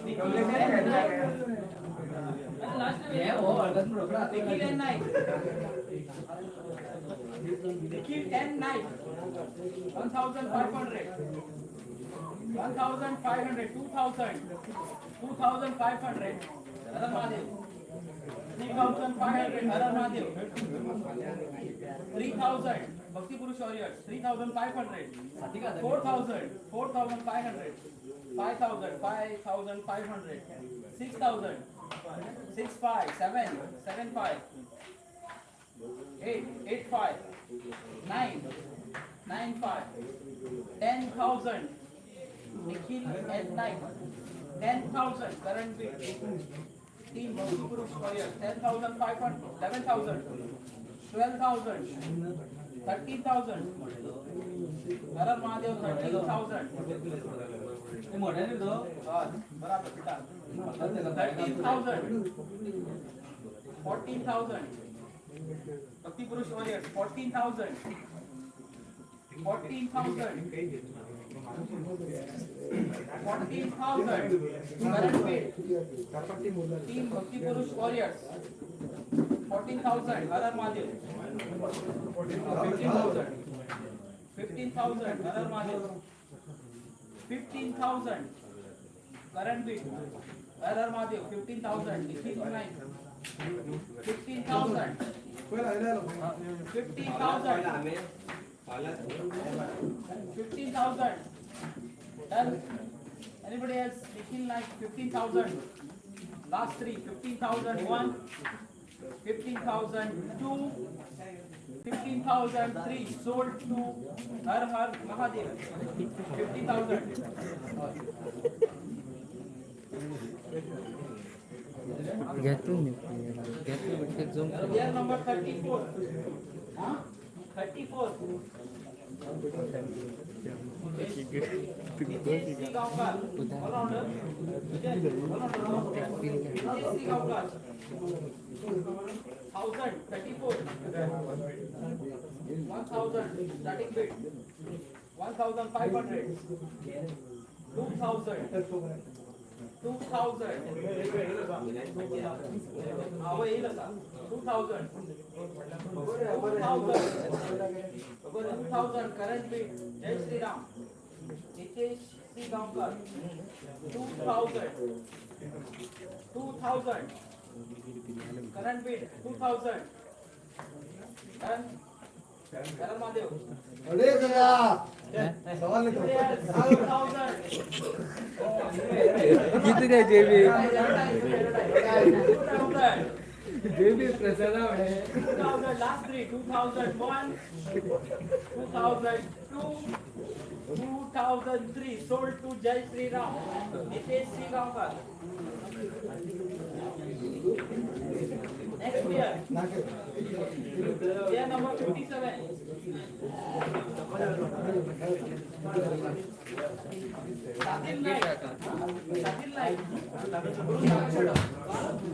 Nikhil N Naik. Nikhil N Naik. Nikhil N Naik. 1500. 1500. 2000. 2500. Har Mahadev. 3500. Har Mahadev. 3000. Bhakti Purush Warriors. 3500. 4000. 4500. 5000. 5500. 6000. 6 5 7 7 5 8 8 5 9 9 5 10,000. Nikhil N Naik. 10,000 current bid. Team Bhakti Purush Warriors. 10,500. 11,000. 12,000. 13,000. Har Mahadev 13,000. बराबर 13,000. 14,000. Bhakti Purush Warriors. 14,000. 14,000. 14,000. Current bid. Team Bhakti Purush Warriors. 14,000. Har Mahadev. 15,000. 15,000. Har Mahadev. 15,000. Current bid. Har Mahadev. 15,000. Nikhil Naik. 15,000. 15,000. 15,000. Done. Anybody else? Nikhil Naik, 15,000. Last three, 15,001, 15,002, 15,003. Sold to Har Har Mahadev. 50,000. घेतो मी घेतो पण ते zoom. Player number 34. Huh? 34. Nitesh C. Gaonkar. All-rounder. Nitesh, all-rounder. Nitesh C. Gaonkar. 1000, 34. 1000, starting bid. 1500. 2000. 2000. हा येईल आता. 2000. 2000. 2000 current bid. Jai Shriram. Nitesh C. Gaonkar. 2000. 2000. Current bid 2000. Done. Karan Mahadev. सवाल. 2000. किती काय जेबी? 2000. जेबी प्रसादा. 2000, last three, 2001, 2002, 2003, sold to Jai Shri Ram, Nitesh C. Gaonkar. Next year, player number 57. Sadil Naik. Sadil Naik.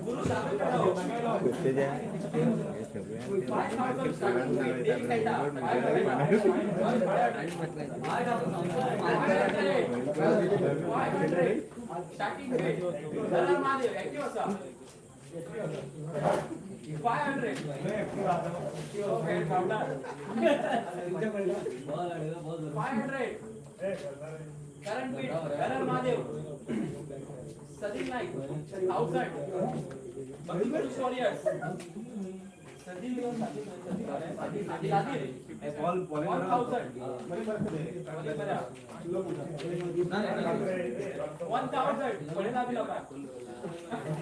Guru Sagar Chadav. 5000 starting bid. Daily Kaita. 500. 500. Starting bid. Har Mahadev. Active असा. 500. Okay, गावणार. 500. Current bid. Har Mahadev. Sadil Naik. 1000. Bhakti Purush Warriors. Sadil, Sadil, Sadil. 1000. 1000. पडेला bill का?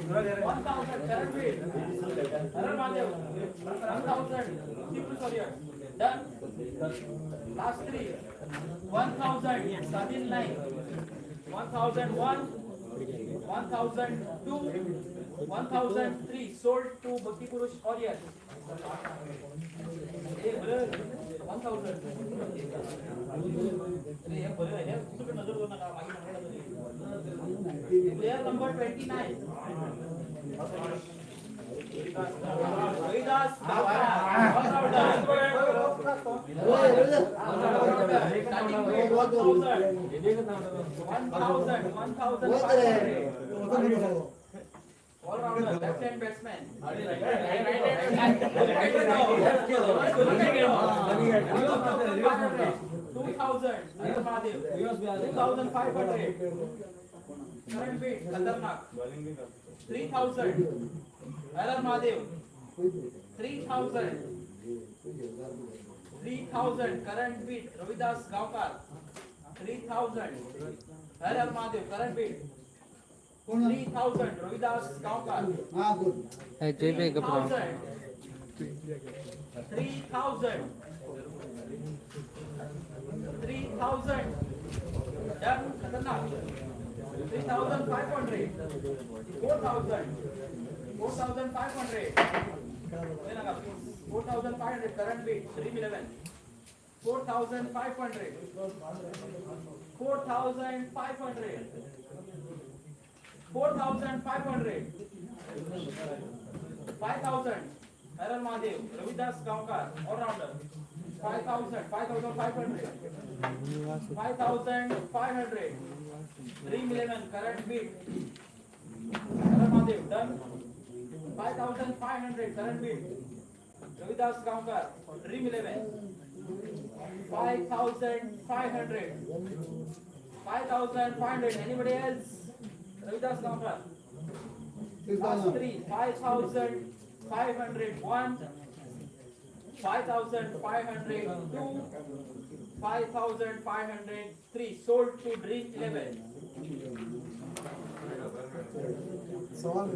1000. Current bid. Har Mahadev. 1000. Bhakti Purush Warriors. Done. Last three. 1000. Sadil Naik. 1001. 1002. 1003. Sold to Bhakti Purush Warriors. हे बरं, 1000. अरे हे बरं, हे तुझ्याकडे नजर करू नका, मागे नका तरी. Player number 29. Rohidas Gaonkar. All-rounder. Starting bid 1,000. 1,000, 1,500. All rounder, left hand batsman. Right hand. 2,000. 2,500. Current bid, Khatarnak. 3,000. Har Mahadev. 3,000. 3,000. Current bid, Ravidas Gaonkar. 3,000. Har Mahadev, current bid. 3,000. Ravidas Gaonkar. जय भाई कपड़ा. 3,000. 3,000. Done. Khatarnak. 3,500. 4,000. 4,500. 4,500. Current bid. 311. 4,500. 4,500. 4,500. 5,000. Har Mahadev, Ravidas Gaonkar, all rounder. 5,000, 5,500. 5,500. Dream 11, current bid. Har Mahadev, done. 5,500, current bid. Ravidas Gaonkar, Dream 11. 5,500. 5,500. Anybody else? Ravidas Gaonkar. Last three, 5,501, 5,502, 5,503. Sold to Dream 11. सवाल.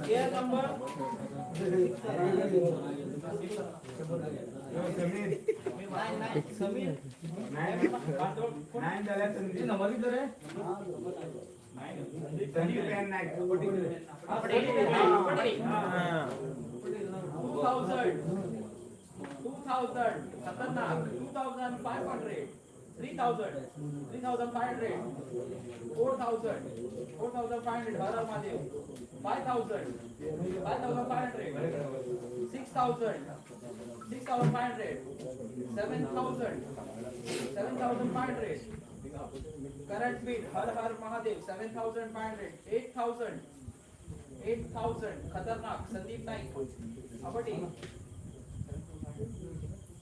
Player number 9, 9. Samir. Nine जाल्यार Sandeep number कितलो रे? Sandeep N Naik. 2,000. 2,000. Khatarnak. 2,500. 3,000. 3,500. 4,000. 4,500. Har Har Mahadev. 5,000. 5,500. 6,000. 6,500. 7,000. 7,500. Current bid. Har Har Mahadev. 7,500. 8,000. 8,000. Khatarnak. Sandeep Naik. Abadi.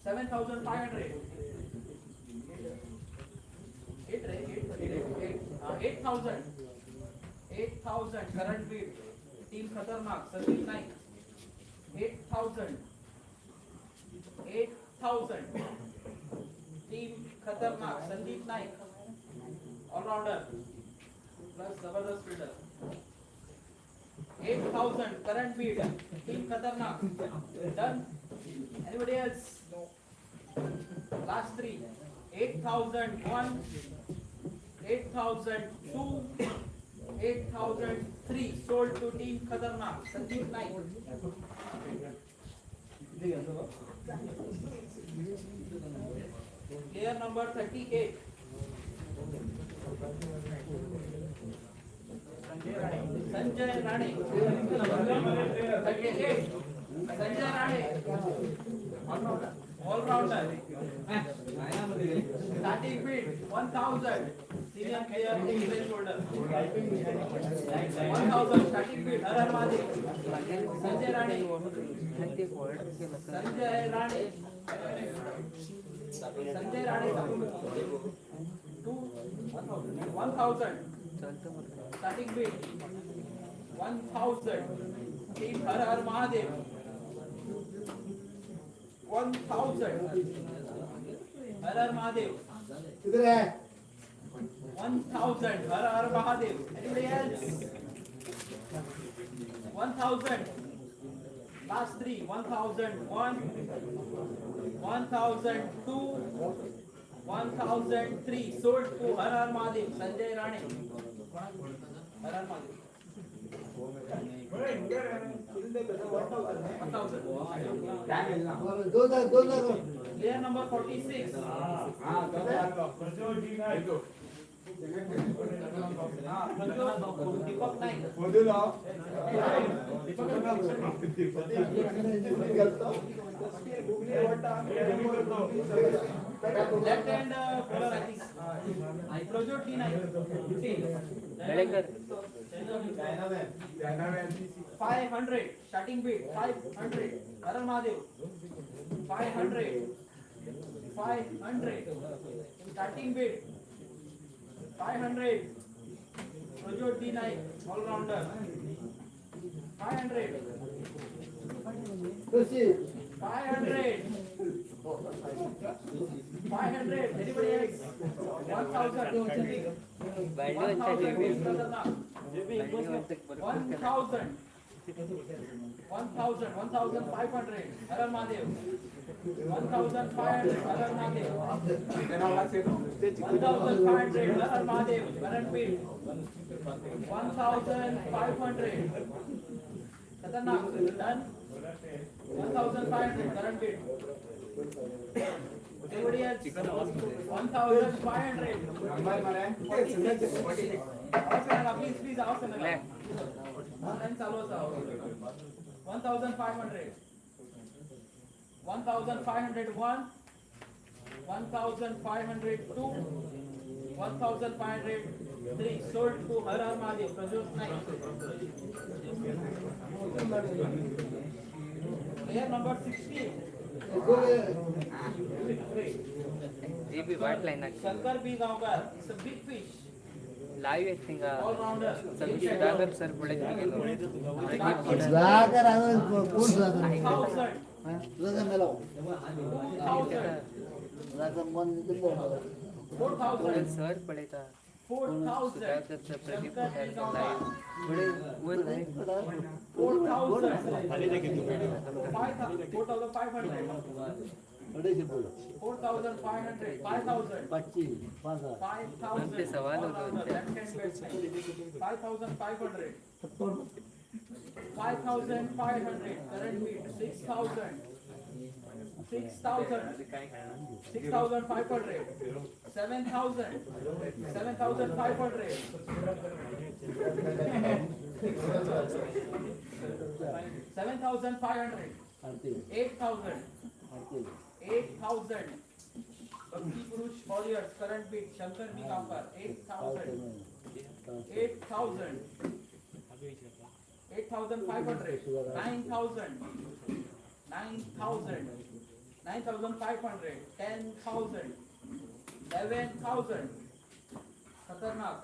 7,500. 8 रे, 8, 8, 8,000. 8,000. Current bid. Team Khatarnak. Sandeep Naik. 8,000. 8,000. Team Khatarnak. Sandeep Naik. All rounder. Plus Zabardast fielder. 8,000. Current bid. Team Khatarnak. Done. Anybody else? No. Last three. 8,001, 8,002, 8,003. Sold to Team Khatarnak. Sandeep Naik. Player number 38. Sanjay Rane. 38. Sanjay Rane. All rounder. Starting bid 1,000. Senior player, experience holder. 1,000. Starting bid. Har Har Mahadev. Sanjay Rane. Sanjay Rane. Sanjay Rane. Two. 1,000. Starting bid. 1,000. Team Har Har Mahadev. 1,000. Har Har Mahadev. किधर है? 1,000. Har Har Mahadev. Anybody else? 1,000. Last three. 1,001. 1,002. 1,003. Sold to Har Har Mahadev. Sanjay Rane. Har Har Mahadev. 1,000. दोन हजार, दोन हजार. Player number 46. Prajyot Deepak Naik. Left hand bowler, I think. Prajyot D Naik. Belekar. 500 starting bid, 500. Karan Mahadev, 500, 500 starting bid, 500. Prajyot D Naik, all-rounder, 500. 500, 500. Anybody else? 1000. 1000, 1000, 1500. Har Mahadev, 1500. Har Mahadev, 1500. Har Mahadev, current bid, 1500. खतरनाक, done. 1500 current bid. Anybody else? 1500. आवाज नका please, please, आवाज नका. Online चालू असा. 1500, 1501, 1502, 1503. Sold to Har Har Mahadev, Prajyot Naik. Player number 16. JB वाट लायना. Shankar B Gaonkar. It's a big fish. Live येत थिंगा. All rounder. सगळी सुधाकर सर पळयत गेलो. सुधाकर कोण सुधाकर? Thousand. Sudhakar मेलो. 2000. सुधाकर मन. 4000. सर पळयता. 4000. Sudhakar sir, Pradeep Shankar B Gaonkar. वयर वयर. 4000. 4500. अडीचशे बोल. 4500. 5000. पाचशे, 5000. 5000. ते सवाल होतो. 5500. 5500 current bid. 6000. 6000. 6500. 7000. 7500. 7500. आरती. 8000. आरती. 8000. Bhakti Purush Warriors, current bid, Shankar B Gaonkar, 8000. 8000. 8500. 9000. 9000. 9500. 10,000. 11,000. खतरनाक,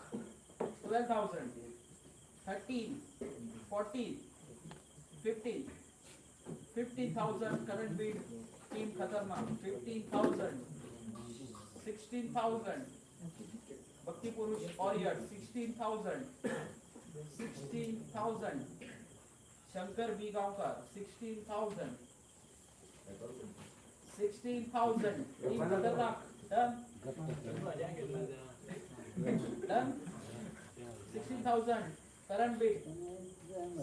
12,000. 13, 14, 15, 15,000 current bid, team Khatarnak, 15,000. 16,000. Bhakti Purush Warrior, 16,000. 16,000. Shankar B Gaonkar, 16,000. 16,000. Team Khatarnak, done, done. 16,000 current bid.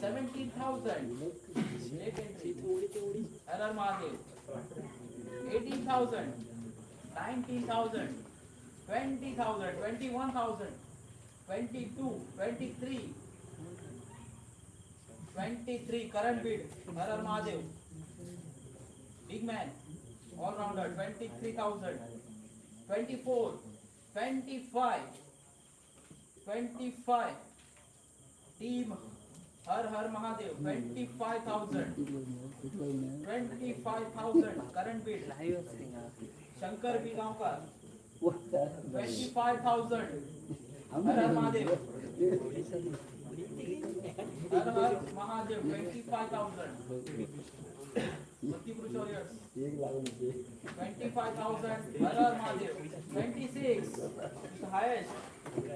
17,000. Late entry. Har Har Mahadev, 18,000. 19,000. 20,000. 21,000. 22, 23, 23 current bid. Har Har Mahadev, big man, all rounder, 23,000. 24, 25, 25. Team Har Har Mahadev, 25,000. 25,000 current bid. Live थिंगा. Shankar B Gaonkar, 25,000. Har Har Mahadev. Har Har Mahadev, 25,000. Bhakti Purush Warriors. एक लागून. 25,000. Har Har Mahadev, 26, highest.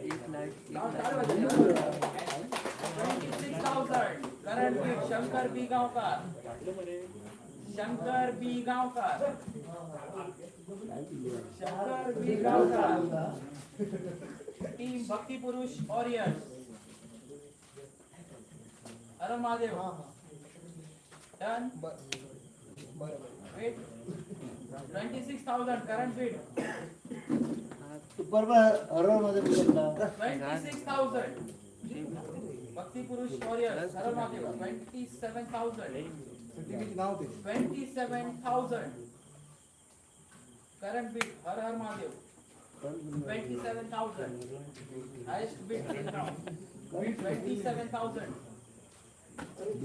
एक lakh. 26,000 current bid, Shankar B Gaonkar. Shankar B Gaonkar. Shankar B Gaonkar. Team Bhakti Purush Warriors. Har Mahadev. Done. Wait. 26,000 current bid. बरोबर horror मध्ये बोलला. 26,000. Bhakti Purush Warriors, Har Har Mahadev, 27,000. 27,000. Current bid, Har Har Mahadev, 27,000. Highest bid in round, 27,000.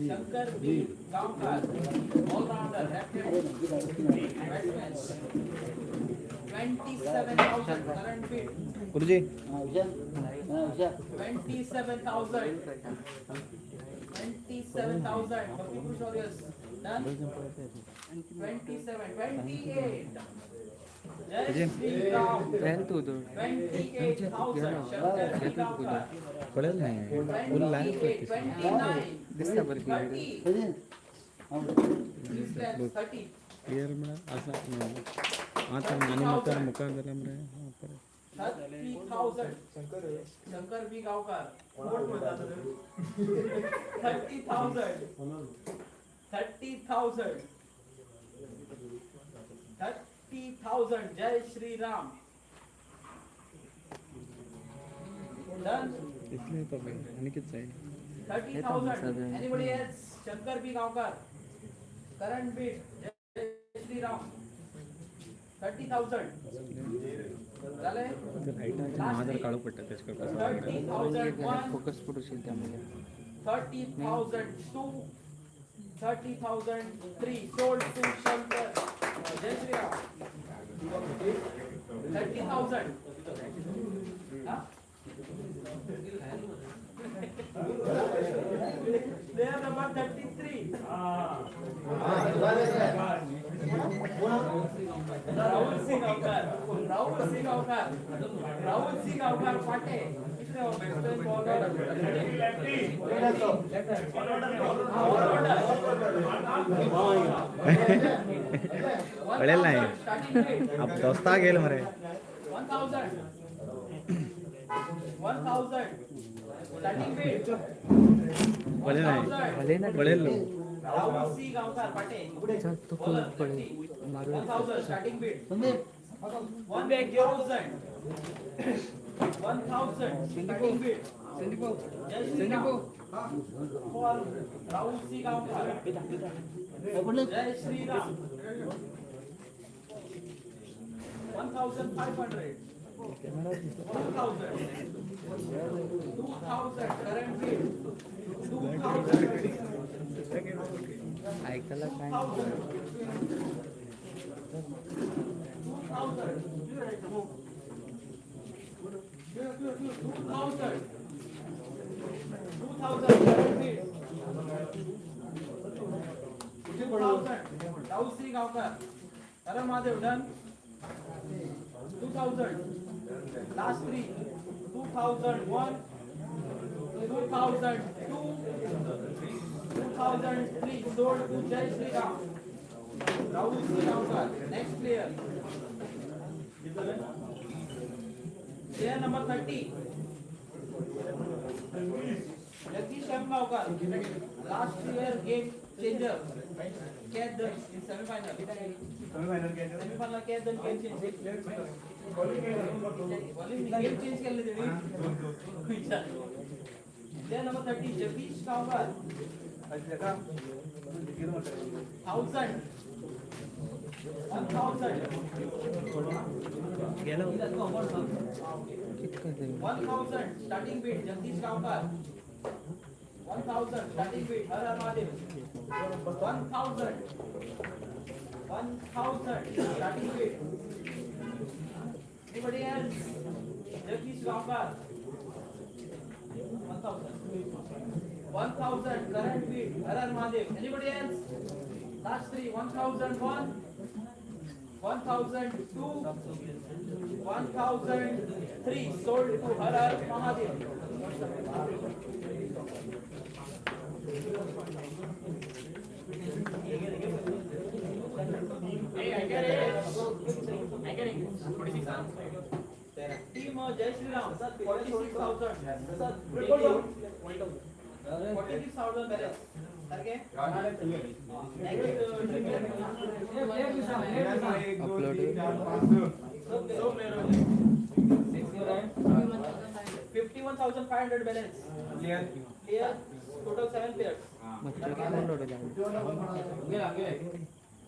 Shankar B. Gaonkar, all rounder, left hand batsman, 27,000 current bid. गुरुजी. हा विशाल, हा विशाल. 27,000. 27,000. Bhakti Purush Warriors. Done. 27, 28. Jai Shri Ram. Pen तू दो. 28,000. Shankar B. Gaonkar. पडेल नाही फुल line. 28, 29, दिसता बरं clear. 30. Sachin, हा. Three steps, 30. Clear म्हळ्यार आसा आतां आनी मुखार मुखार जाल्यार मरे हा, बरें. 30,000. Shankar B. Gaonkar. 30,000. 30,000. 30,000. Jai Shri Ram. Done. इतलें येता पळय आनी कितें जाय? 30,000. Anybody else? Shankar B. Gaonkar. Current bid. Jai Shri Ram. 30,000. झाले? ते लायटाचें नांव जर काडूंक पडटा तेजे कडेन. 30,001. फोकस पडूशील त्यामध्ये. 30,002, 30,003, sold to Shankar. Jai Shri Ram. 30,000. Huh? Player number 33. Rahul Singh Gaonkar. Rahul Singh Gaonkar. Rahul Singh Gaonkar Pate. कितने हो? Batsman, bowler. All-rounder. पडेल नाही. Starting bid. आप दोस्ता गेल मरे. 1,000. 1,000. Starting bid. पडेल नाही. भले ना. पडेल लो. Rahul C. Gaonkar Pate. चल तो Bowler, पडेल 30. मारू. 1,000 starting bid. Sandeep. 1,000. 1,000 starting bid. Jai Shri Ram. For Rahul C. Gaonkar. पकडले. Jai Shri Ram. 1,500. 1,000. 2,000 current bid. 2,000. ऐकायला काय नाही. 2,000. 2,000. 2,000 current bid. 2,000. Rahul C. Gaonkar. Har Mahadev done. 2,000. Last three. 2,001. 2,002. 2,003. Sold to Jai Shri Ram. Rahul C. Gaonkar. Next player. Player number 30. Jagdish M. Gaonkar. Last year game changer. Catch done in semi-final. Semi-final catch done, game change. Bowling game change केले तेणी. Player number 30, Jagdish Gaonkar. 1,000. 1,000. कितकं ते? 1,000 starting bid, Jagdish Gaonkar. 1,000 starting bid, Har Har Mahadev. 1,000. 1,000 starting bid. Anybody else? Jagdish Gaonkar. 1,000. 1,000 current bid, Har Har Mahadev. Anybody else? Last three, 1,001, 1,002, 1,003, sold to Har Har Mahadev. Team Jai Shri Ram, 46,000. 46,000 balance. सारखे? Next, upload. So player. 41,500 balance. Player total 7 players. मच्छर कोण उडयला?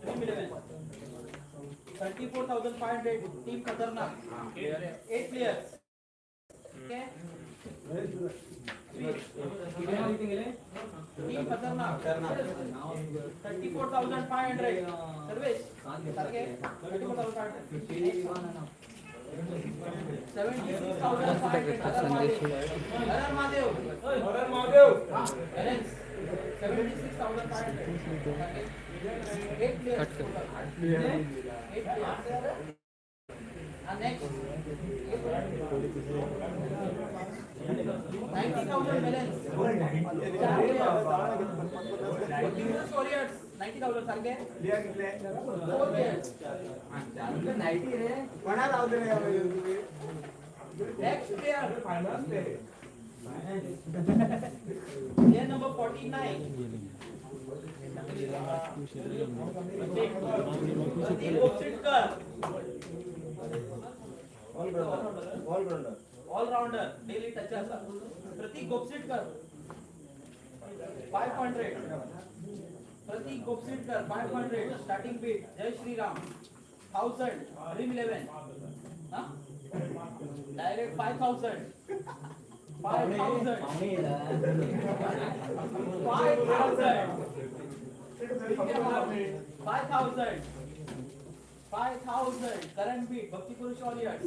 Dream 11. 34,500 team Khatarnak. 8 players. Okay. Team Khatarnak. 34,500. Sarvesh. Okay. 34,500. 76,500. Har Mahadev. Har Mahadev. Balance. 76,500. Okay. 8 players. Cut कर. 8 players. And next. 90,000 balance. 4 players. Bhakti Warriors 90,000 सारखे. 4 players. Next player. Player number 49. Pratik Gopsitkar. All rounder, daily toucher. Pratik Gopsitkar. 500. Pratik Gopsitkar 500. Starting bid. Jai Shri Ram. 1000. Dream 11. Huh? Direct 5,000. 5,000. 5,000. 5,000. 5,000. Current bid. Bhakti Purush Warriors.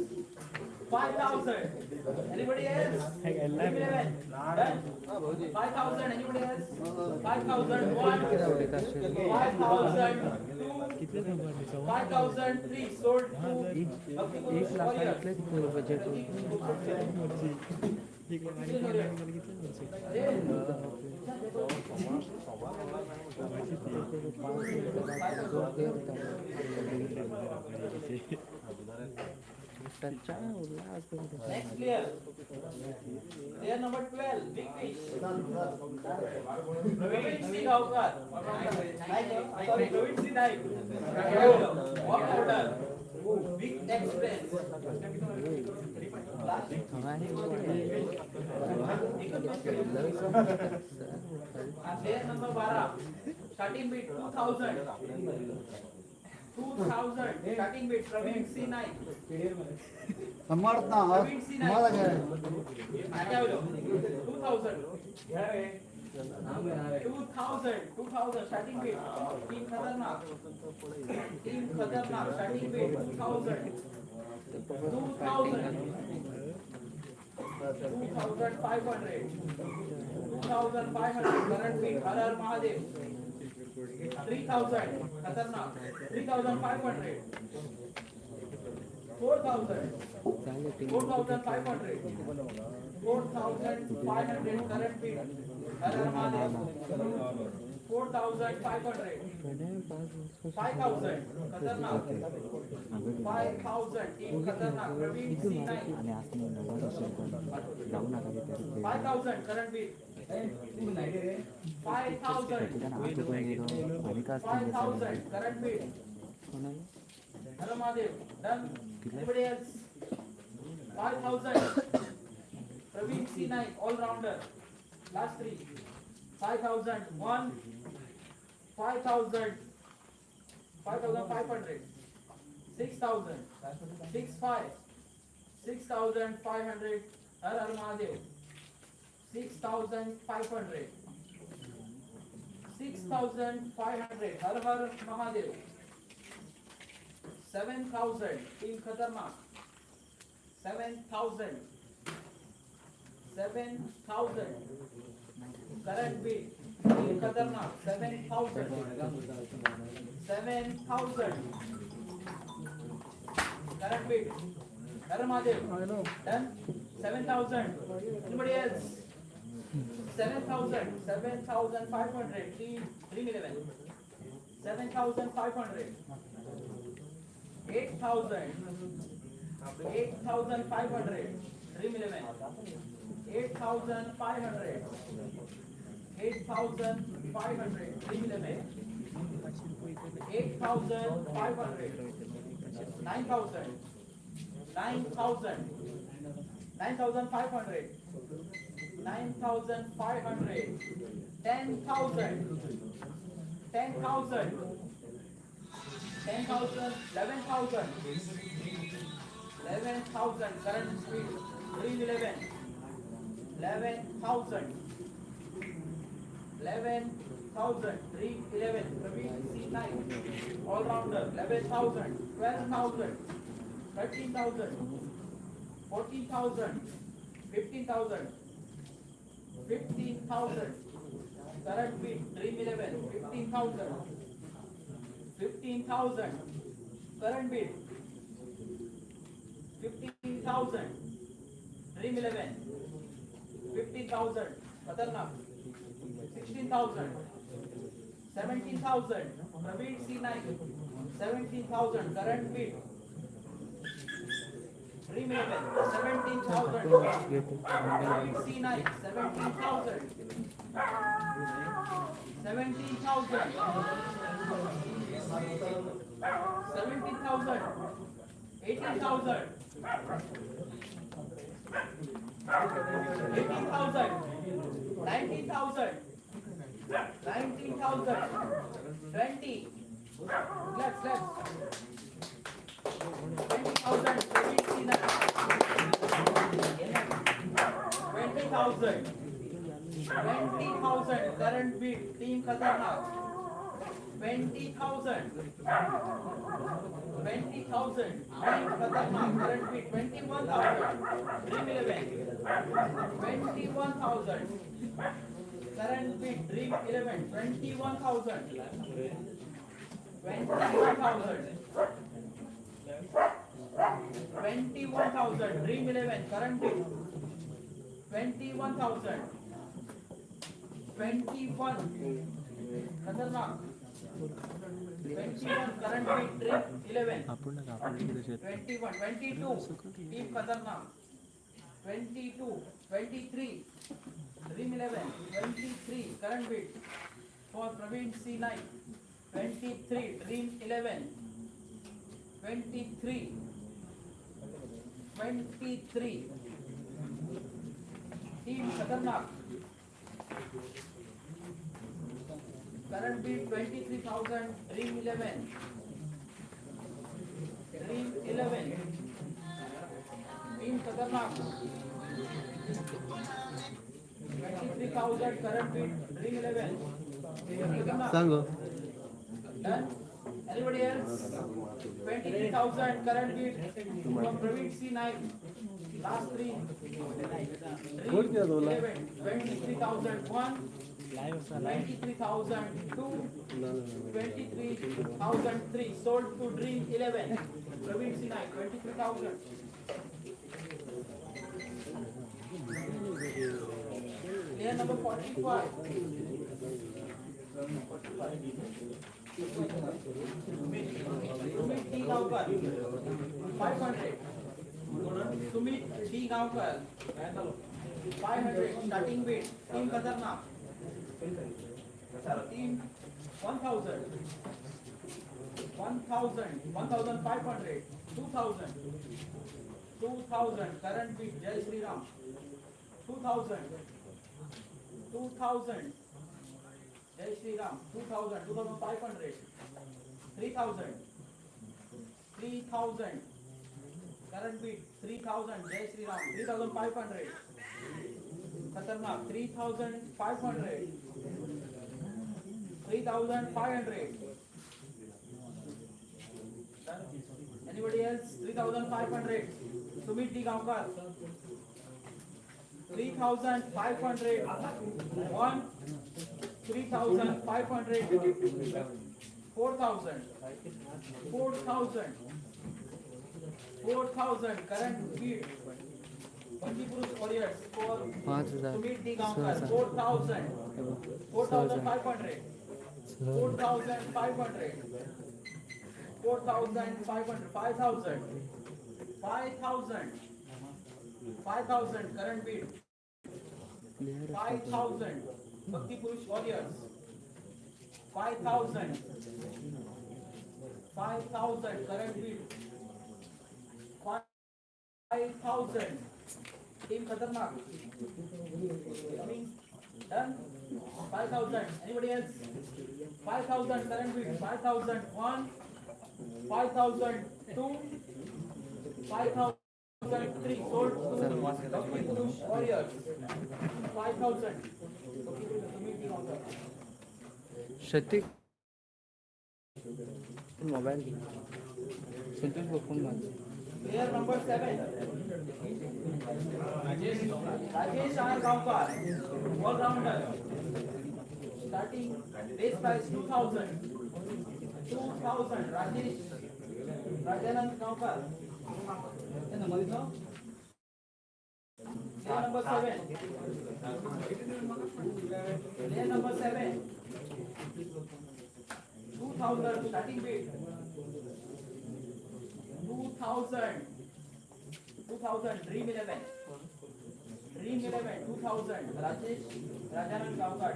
5,000. Anybody else? Dream 11. Done? 5,000. Anybody else? 5,000. One. 5,000. Two. 5,003. Sold to Bhakti एक Purush लाखा Warriors. इतलेच budget. अरे, Next player. Player number 12, Big Fish. Praveen C. Gaukar. Sorry, Praveen C. Naik. All rounder. Big experience. Last. Player number 12. Starting bid 2000. 2000. Starting bid Praveen C. Naik. Samarth ना Praveen C. Naik. तुम्हाला काय? काय होईल? 2000. 2000. 2000. Starting bid. Team Khatarnak. Team Khatarnak. Starting bid 2000. 2000. 2500. 2500. Current bid. Har Har Mahadev. 3000. Khatarnak. 3500. 4000. 4500. 4500 current bid. Har Har Mahadev. 4500. 5000. Khatarnak. 5000. Team Khatarnak. Praveen C. Naik. 5000 current bid. 5000. 5000 current bid. Hello Mahadev. Done. Anybody else? 5000. Praveen C. Naik, all rounder. Last three. 5000. One. 5000. 5500. 6000. 65. 6500. Har Har Mahadev. 6500. 6500. Har Har Mahadev. 7000. Team Khatarnak. 7000. 7000. Current bid. Team Khatarnak. 7000. 7000. Current bid. Har Mahadev. Done. 7000. Anybody else? 7000. 7500. Team Dream 11. 7500. 8000. 8500. Dream 11. 8500. 8500. Dream 11. 8500. 9000. 9000. 9,500. 9,500. 10,000. 10,000. 10,000. 11,000. 11,000. Current speed. 311. 11,000. 11,000. 311. Praveen C9. All rounder. 11,000. 12,000. 13,000. 14,000. 15,000. 15,000. Current bid. Dream 11. 15,000. 15,000. Current bid. 15,000. Dream 11. 15,000. Khatarnak. 16,000. 17,000. Praveen C9. 17,000. Current bid. Dream 11. 17,000. घेतो. Praveen C9. 17,000. 17,000. 17,000. 18,000. 18,000. 19,000. 19,000. 20. Let's 20,000. 20,000. 20,000. Current bid. Team Khatarnak. 20,000. 20,000. Team Khatarnak. Current bid. 21,000. Dream 11. 21,000. Current bid. Dream 11. 21,000. 21,000. 21,000. Dream 11. Current bid. 21,000. 21. Khatarnak. 21. Current bid. Dream 11. आपण ना आपण किती 21, 22, Team Khatarnak. 22, 23, Dream 11, 23, current bid for Praveen C9, 23, Dream 11, 23, 23, Team Khatarnak. Current bid 23,000, Dream 11. Dream 11. Team Khatarnak. 23,000 current bid, Dream 11. Team Khatarnak. सांग. Done? Anybody else? 23,000 current bid from Praveen C9. Last three. Dream 11. 23,001. 23,002. 23,003. Sold to Dream 11. Praveen C9. 23,000. Player number 45. Sumit D. Gaonkar. 500. Sumit D. Gaonkar. 500. Starting bid. Team Khatarnak. Team 1,000. 1,000. 1,500. 2,000. 2,000. Current bid. Jai Shri Ram. 2,000. 2,000. Jai Shri Ram. 2,000. 2,500. 3,000. 3,000. Current bid 3,000. Jai Shri Ram. 3,500. Khatarnak. 3,500. 3,500. Done. Anybody else? 3,500. Sumit D. Gaonkar. 3,500. One. 3,500. 4,000. 4,000. 4,000. Current bid. Bandipurush Warriors for 5,000. Sumit D. सहा Gaonkar. हजार. 4,000. हे बघ, 6,000. 4,500. 4,500. 4,500. 5,000. 5,000. 5,000. Current bid. Player 5,000. Bhakti Purush Warriors. 5,000. 5,000. Current bid. 5,000. Team Khatarnak. Coming. Done. 5,000. Anybody else? 5,000. Current bid. 5,001. 5,002. 5,003. Sold to Bhakti Purush Warriors. 5,000. Bhakti Purush, तुम्ही team होता. Shatik mobile घे. संतोष भाऊ phone मार. Player number 7. Rajesh R. Gaonkar, all rounder. Starting base price 2,000. 2,000. Rajesh Rajanand Gaonkar. Player number 7. Player number 7. 2,000 starting bid. 2,000. 2,000. Dream 11. Dream 11. 2,000. Rajesh Rajanand Gaonkar.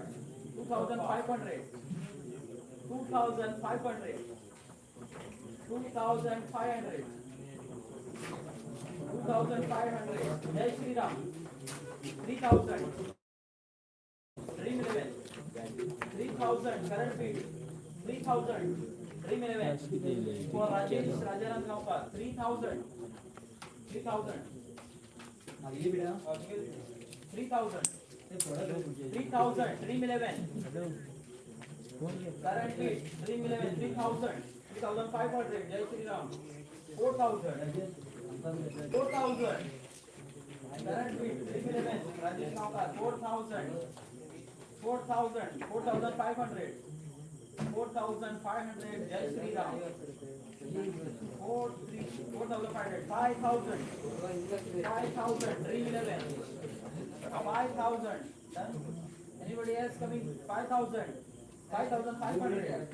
2,500. 2,500. 2,500. 2,500. Jai Shri Ram. 3,000. Dream 11. 3,000. Current bid. 3,000. Dream 11. For Rajesh Rajanand Gaonkar. 3,000. 3,000. 3,000. 3,000. Dream 11. Current bid. Dream 11. 3,000. 3,500. Jai Shri Ram. 4,000. 4,000. Current bid. Dream 11. Rajesh Gaonkar. 4,000. 4,000. 4,500. 4,500. Jai Shri Ram. 4, 3, 4,500. 5,000. 5,000. Dream 11. 5,000. Done. Anybody else coming? 5,000. 5,500.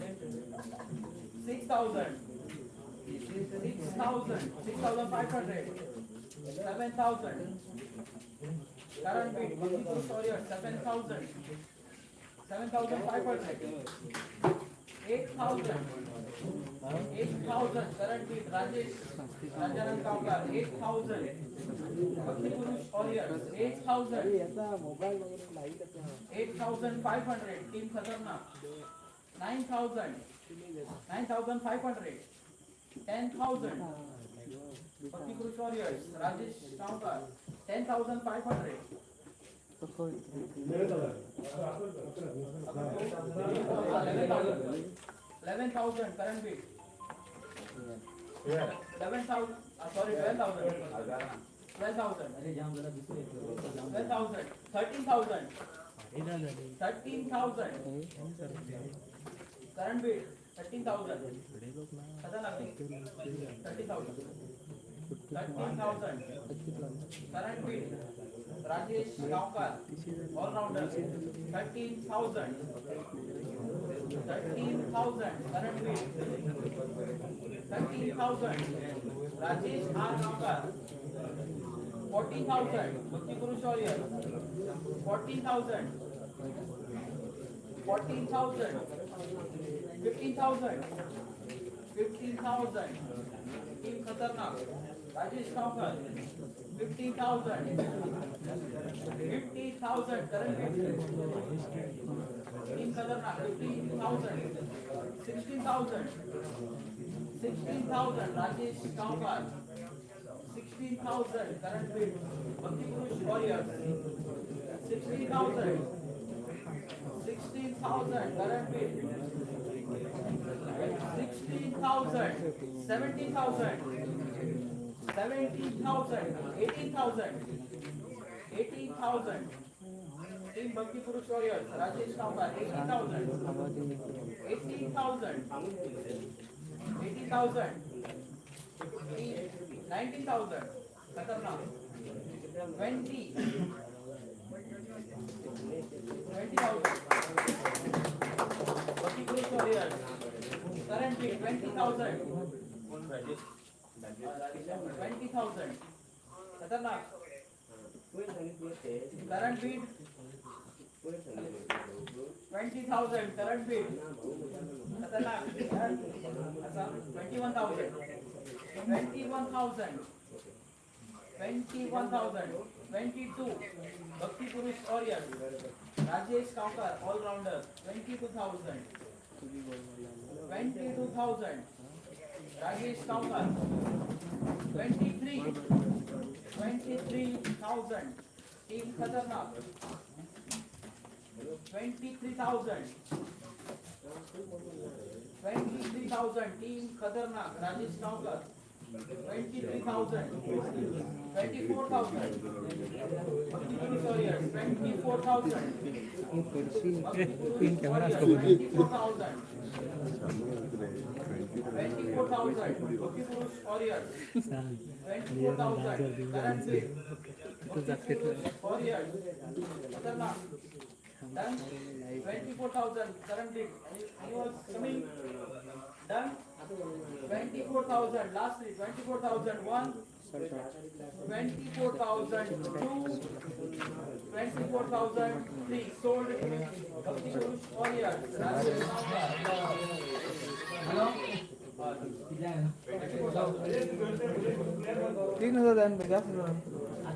6,000. 6,000. 6,500. 7,000. Current bid. Bhakti Purush Warrior. 7,000. 7,500. 8,000. 8,000. Current bid. Rajesh Rajanand Gaonkar. 8,000. Bhakti Purush Warriors. 8,000. 8,500. Team Khatarnak. 9,000. 9,500. 10,000. Bhakti Purush Warriors. Rajesh Gaonkar. 10,500. 11,000. 11,000 current bid. 11,000. Sorry, 12,000. 12,000. 12,000. 13,000. 13,000. Current bid. 13,000. Khatarnak. 30,000. 13,000. Current bid. Rajesh Gaonkar. All rounder. 13,000. 13,000. Current bid. 13,000. Rajesh R. Gaonkar. 14,000. Bhakti Purush Warrior. 14,000. 14,000. 15,000. 15,000. Team Khatarnak. Rajesh Gaonkar. 15,000. 50,000. Current bid. Team Khatarnak. 15,000. 16,000. 16,000. Rajesh Gaonkar. 16,000. Current bid. Bhakti Purush Warriors. 16,000. 16,000. Current bid. 16,000. 17,000. 17,000. 18,000. 18,000. Team Bhakti Purush Warriors. Rajesh Gaonkar. 18,000. 18,000. 18,000. 19,000. Khatarnak. 20. 20,000. Bhakti Purush Warriors. Current bid 20,000. 20,000. Khatarnak. Current bid 20,000. Current bid. Khatarnak. 21,000. 21,000. 21,000. 22. Bhakti Purush Warriors. Rajesh Kaukar, all rounder. 22,000. 22,000. Rajesh Kaukar. 23. 23,000. Team Khatarnak. 23,000. 23,000. Team Khatarnak. Rajesh Kaukar. 23,000. 24,000. Bhakti Purush Warriors. 24,000. तीन camera आसतो. 24,000. 24,000. Bhakti Purush Warriors. 24,000. Current bid. Bhakti Purush Warriors. Khatarnak. Done. 24,000. Current bid. Anyone coming? Done. 24,000. Lastly, 24,001. 24,002. 24,003. Sold. Bhakti Purush Warriors. Rajesh Kaukar. Hello? 3,000 जाय जास्त.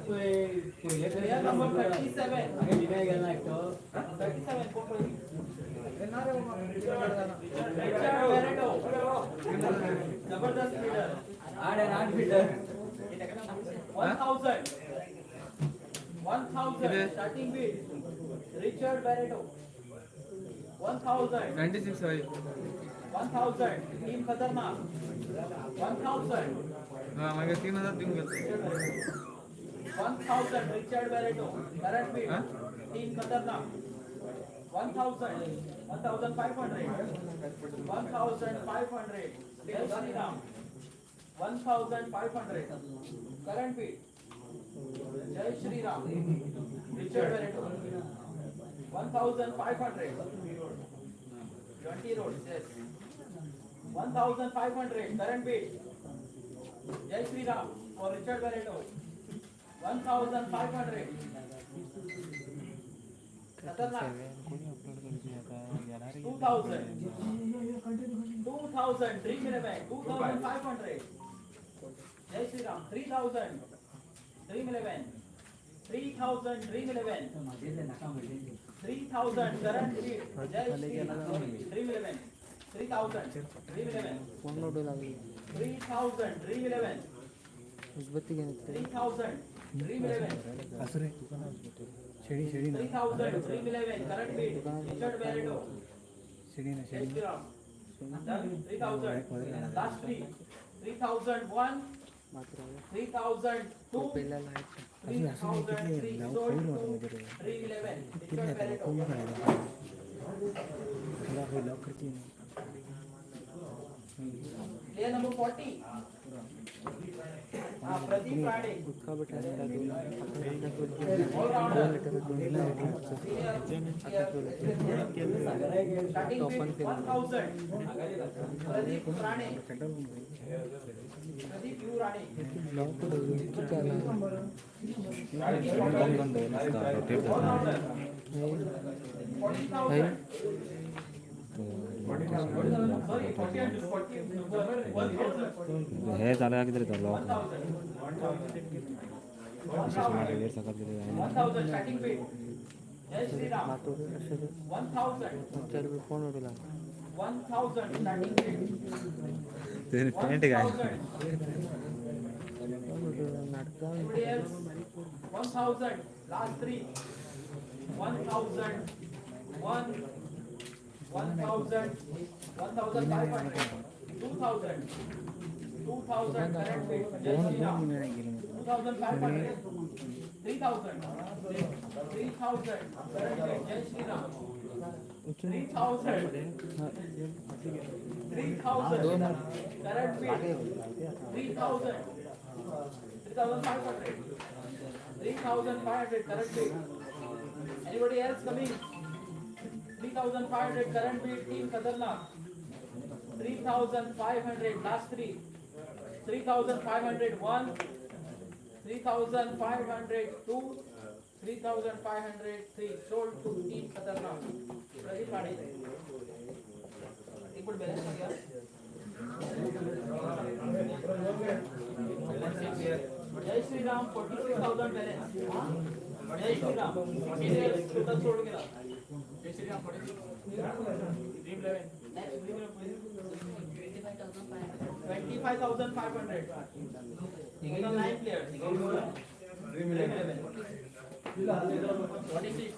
Player number 37. 37, कोण पळय? Richard Barreto. जबरदस्त leader. 8 आणि 8 fielder. 1,000. 1,000. Starting bid. Richard Barreto. 1,000. 96 हय. 1,000. Team Khatarnak. 1,000. हा, मागीर 3,000 दिवंक गेलो. 1,000. Richard Barreto. Current bid. Huh? Team Khatarnak. 1,000. 1,500. 1,500. Jai Shri Ram. 1,500. Current bid. Jai Shri Ram. Richard Barreto. 1,500. 20 roads, yes. 1,500. Current bid. Jai Shri Ram for Richard Barreto. 1,500. Khatarnak. 2,000. 2,000. Dream 11. 2,500. Jai Shri Ram. 3,000. Dream 11. 3,000. Dream 11. 3,000. Current bid. Jai Shri Ram. Dream 11. 3,000. Dream 11. कोण लोडू लागली. 3,000. Dream 11. उजबत्ती घेऊन. 3,000. Dream 11. असं रे, शेडी शेडी ना. 3,000. Dream 11. Current bid. Richard Barreto. शेडी ना. Jai शेडी. Shri Ram. Done. 3,000. Last three. 3,001. मात्र 3,002. पहिला light. 3,003. Sold to Dream 11. Richard Barreto. लवकर. Player number 40. हा, Pradeep Rane. गुटखा बटाटा दोन. All rounder. 2 litre, 2 litre. Starting bid 1,000. Pradeep Rane. Pradeep U. Rane. Rotate. All rounder. 40,000. Sorry, 40 and 40. 1,000. हे जाल्यार कितें जाता लॉक. 1,000. वयर सकयल कितें जायना. 1,000 starting bid. Jai Shri Ram. 1,000. 4 रुपये फोन उडू लागला. 1,000 starting bid. तेणी पॅन्ट घाल. 1,000. नाटकां. Anybody else? 1,000. Last three. 1,000. One. 1,000. 1,500. 2,000. 2,000 current bid. Jai Shri Ram. 2,500. 3,000. 3,000 current bid. Jai Shri Ram. 3,000. 3,000. Current bid. 3,000. 3,500. 3,500 current bid. Anybody else coming? 3,500 current bid. Team Khatarnak. 3,500. Last three. 3,501. 3,502. 3,503. Sold to Team Khatarnak. Pradeep Rane. एक minute, balance हो Gaya. Jai Shri Ram 46,000 balance. Jai Shri Ram total सोडून गेला. Jai Shri Ram 46. Dream 11. Next Dream 25,500. Total 9 players. Dream 11. 46.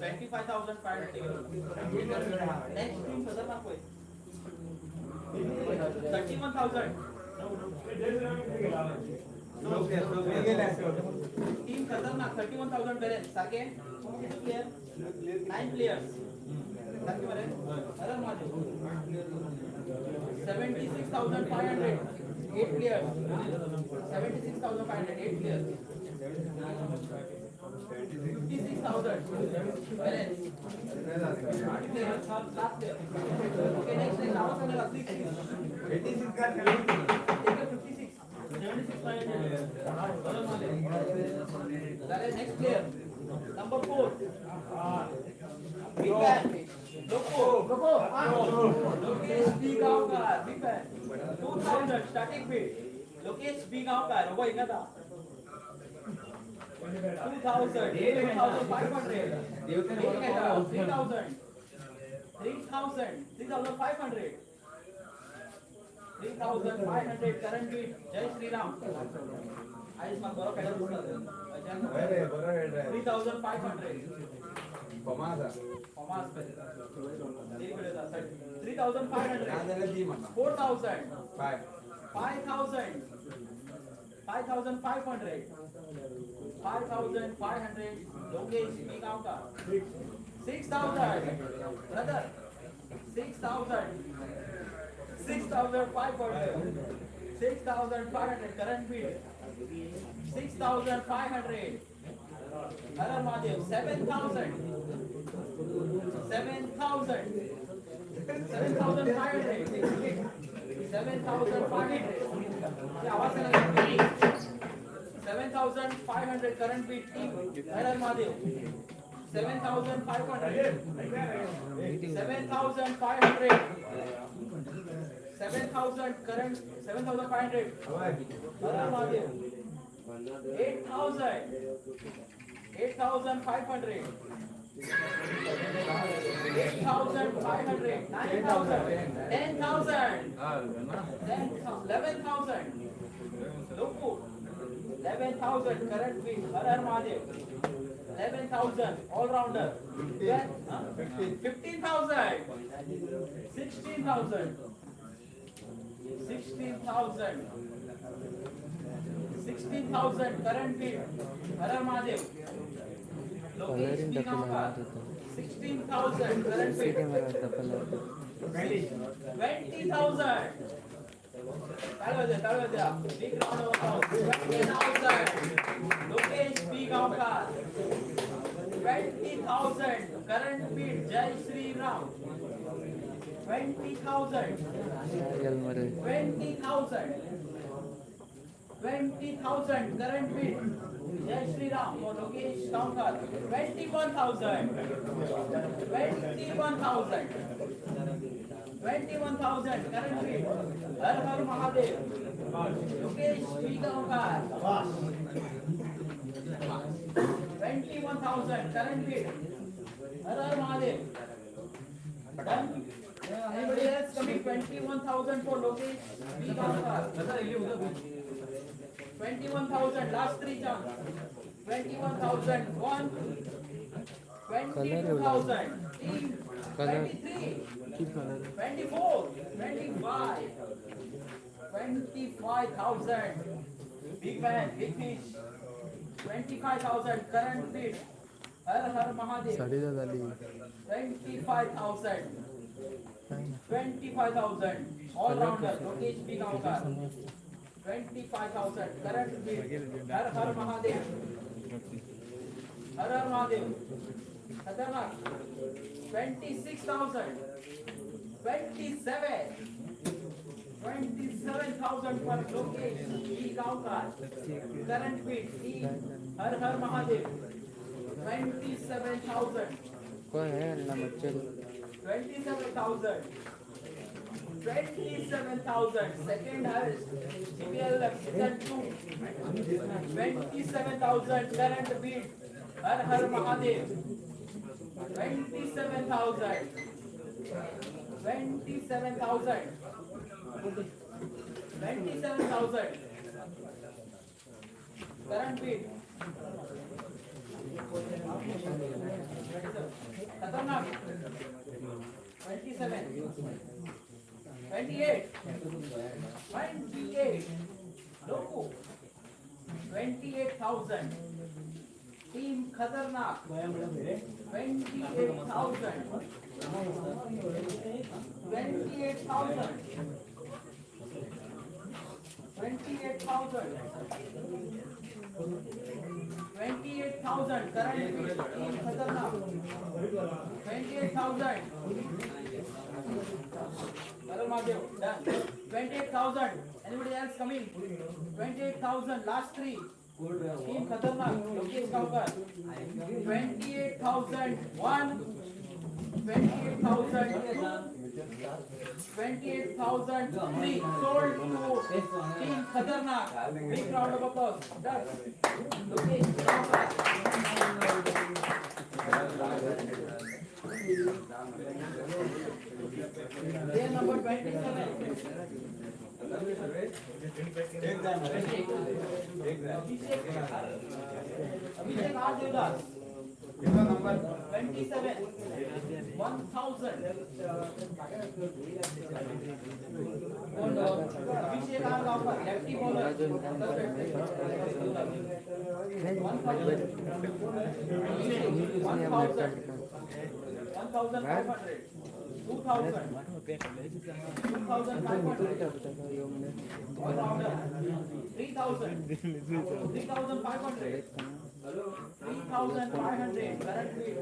25,500. Next team खतरनाक होय. 31,000. Team खतरनाक 31,000 balance. सारखे किती player? 9 players. सारखे बरे. हर माझे 76,500. 8 players. 76,500. 8 players. 56,000 balance. Last player. Okay, next, next. आवाज सांगा. 6. 56. 76,500. Next player. Number 4. Big man. Loko. Loko. Lokesh B. Gaonkar. Big man. 2,000 starting bid. Lokesh B. Gaonkar. Robo ingata. 2,000. 2,500. 3,000. 3,000. 3,500. 3,500 current bid. Jai Shri Ram. आयज म्हाका बरो खेळत दिसता. 3,500. फॉर्मा 3,500. 4,000. 5,000. 5,500. 5,500. Lokesh B. Gaonkar. 6,000. Brother. 6,000. 6,500. 6,500 current bid. 6,500. Har Har Mahadev. 7,000. 7,000. 7,500. 7,500. आवाज 7,500 current bid team Har Har Mahadev. 7,500. 7,500. 7,000 current 7,500. Har Har Mahadev. 8,000. 8,500. 8,500. 9,000. 10,000. 11,000. Loku. 11,000 current bid. Har Har Mahadev. 11,000 all rounder. 15,000. 16,000. 16,000. 16,000 current bid. Har Har Mahadev. Lokesh Coloring B. दाखवला Gaonkar. होता. 16,000 current C bid. Camera दाखवला होता. 20,000. ताळी वाजवा, ताळी वाजवा. Big round of applause. 20,000. Lokesh B. Gaonkar. 20,000. Current bid. Jai Shri Ram. 20,000. गेल मरे. 20,000. 20,000 current bid. Jai Shri Ram for Lokesh Gaonkar. 21,000. 21,000. 21,000 current bid. Har Har Mahadev. Lokesh B. Gaonkar. 21,000 current bid. Har Har Mahadev. Done? Anybody else coming? 21,000 for Lokesh B. Gaonkar. 21,000, last three chance. 21,000, one. 22,000, team. Color. 23, की colour? 24, 25, 25,000. Big man, big fish. 25,000 current bid. Har Har Mahadev. साडेदहा झाली. 25,000. 25,000. All rounder, Lokesh B. Gaonkar. 25,000 current bid. Har Har Mahadev. Har Har Mahadev. Khatarnak. 26,000. 27. 27,000 for Lokesh B. Gaonkar. Current bid. Team Har Har Mahadev. 27,000. कोण आहे यांना मच्छर? 27,000. 27,000. Second highest. GPL season 2. 27,000 current bid. Har Har Mahadev. 27,000. 27,000. 27,000. Current bid. Khatarnak. 27. 28. 28. Loku. 28,000. Team Khatarnak. 28,000. 28,000. 28,000. 28,000. Current bid. Team Khatarnak. 28,000. Hello, Mahadev. Done. 28,000. Anybody else coming? 28,000. Last three. Team Khatarnak. Lokesh Gaonkar. 28,001. 28,002. 28,003. Sold to Team Khatarnak. Big round of applause. Done. Lokesh Gaonkar. Player number 27. Abhishek Abhishek R. Devdas. 27. 1,000. Abhishek R. Gaonkar, lefty bowler. 1,000. 1,000. 1,500. 2,000. 2,500. All rounder. 3,000. 3,500. 3,500. Current bid.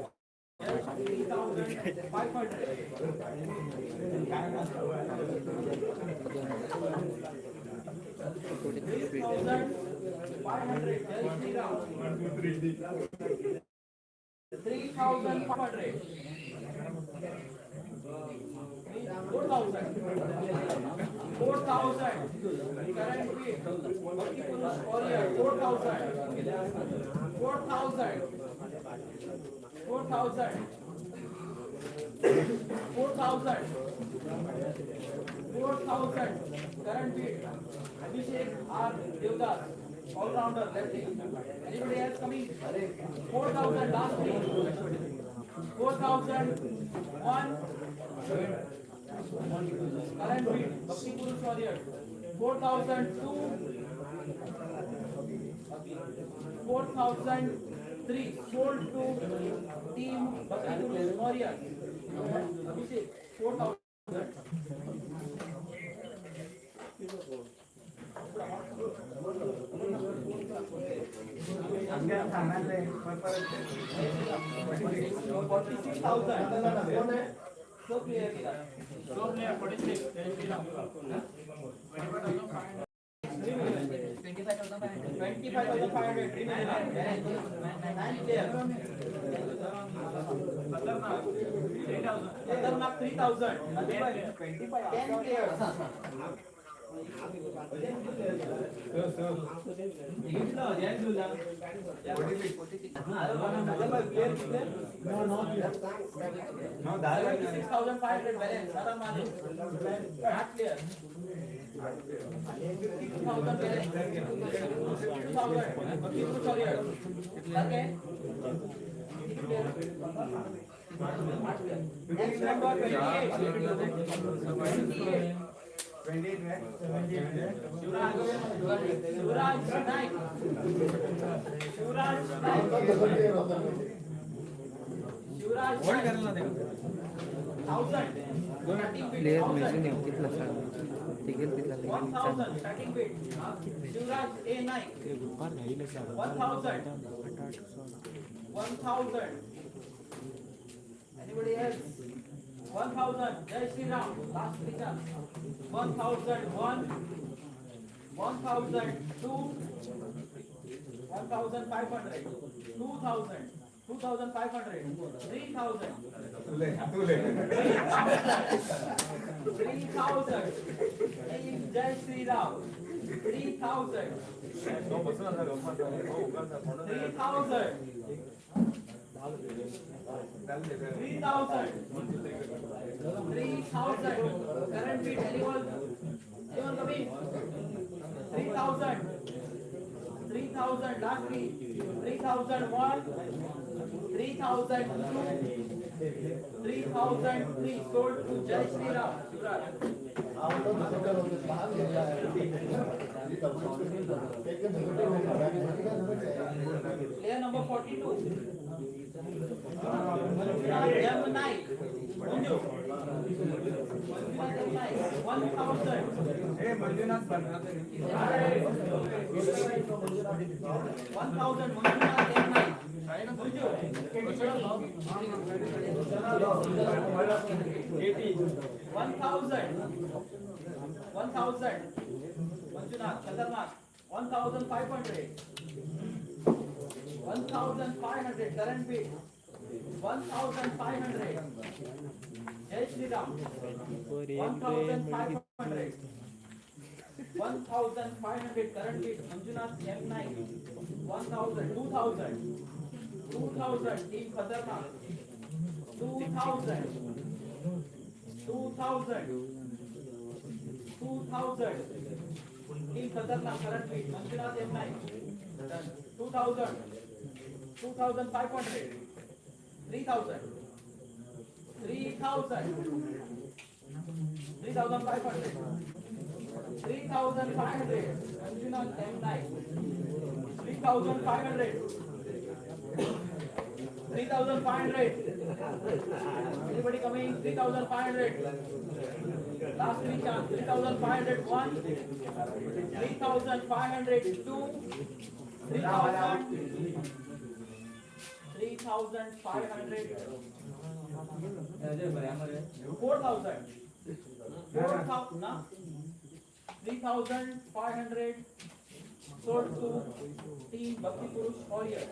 3,500. 3,500. Jai Shri Ram. 3,500. 4,000. 4,000. Current bid. Bhakti Purush Warrior. 4,000. 4,000. 4,000. 4,000. 4,000. Current bid. Abhishek R. Devdas. All rounder, lefty. Anybody else coming? 4,000. Last three. 4,001. Current bid. Bhakti Purush Warrior. 4,002. 4,003. Sold to Team Bhakti Purush Warrior. Abhishek. 4,000. 46,000. So clear केला. So clear, 46. 25,500. Nine player. Khatarnak 3,000. 10 players. 6,500 balance. Saran Mahadev. आठ player. 52,000 balance. 52,000. Bhakti Purush Warrior. Okay. किती player? आठ player. Next number 28. 28. Shivraj Shivraj Naik. Shivraj Naik. Shivraj Naik. 1,000. Starting bid player 1,000. मेजून येऊ कितला सांग तिगेल तितला 1,000 starting bid. Shivraj A Naik. 1,000. 1,000. Anybody else? 1,000. Jai Shri Ram. Last three chance. 1,001. 1,002. 1,500. 2,000. 2,500. 3,000. 3,000. Jai Shri Ram. 3,000. 3,000. 3,000. 3,000. Current bid. Anyone? Anyone coming? 3,000. 3,000. Last three. 3,001. 3,002. 3,003. Sold to Jai Shri Ram. Shivraj. Player number 42. Manjunath M. Naik. Manju. Manjunath M. Naik. 1,000. Hey Manjunath. 1,000. Manjunath M. Naik. Manju. 1,000. 1,000. Manjunath. Khatarnak. 1,500. 1,500. Current bid. 1,500. Jai Shri Ram. 1,500. 1,500. Current bid. Manjunath M. Naik. 1,000. 2,000. 2,000. Team Khatarnak. 2,000. 2,000. 2,000. Team Khatarnak. Current bid. Manjunath M. Naik. Done. 2,000. 2,500. 3,000. 3,000. 3,500. 3,500. Manjunath M. Naik. 3,500. 3,500. Anybody coming? 3,500. Last three chance. 3,501. 3,502. 3,000. 3,500. 4,000. 4,000. Na? 3,500 sold to Team Bhakti Purush Warrior.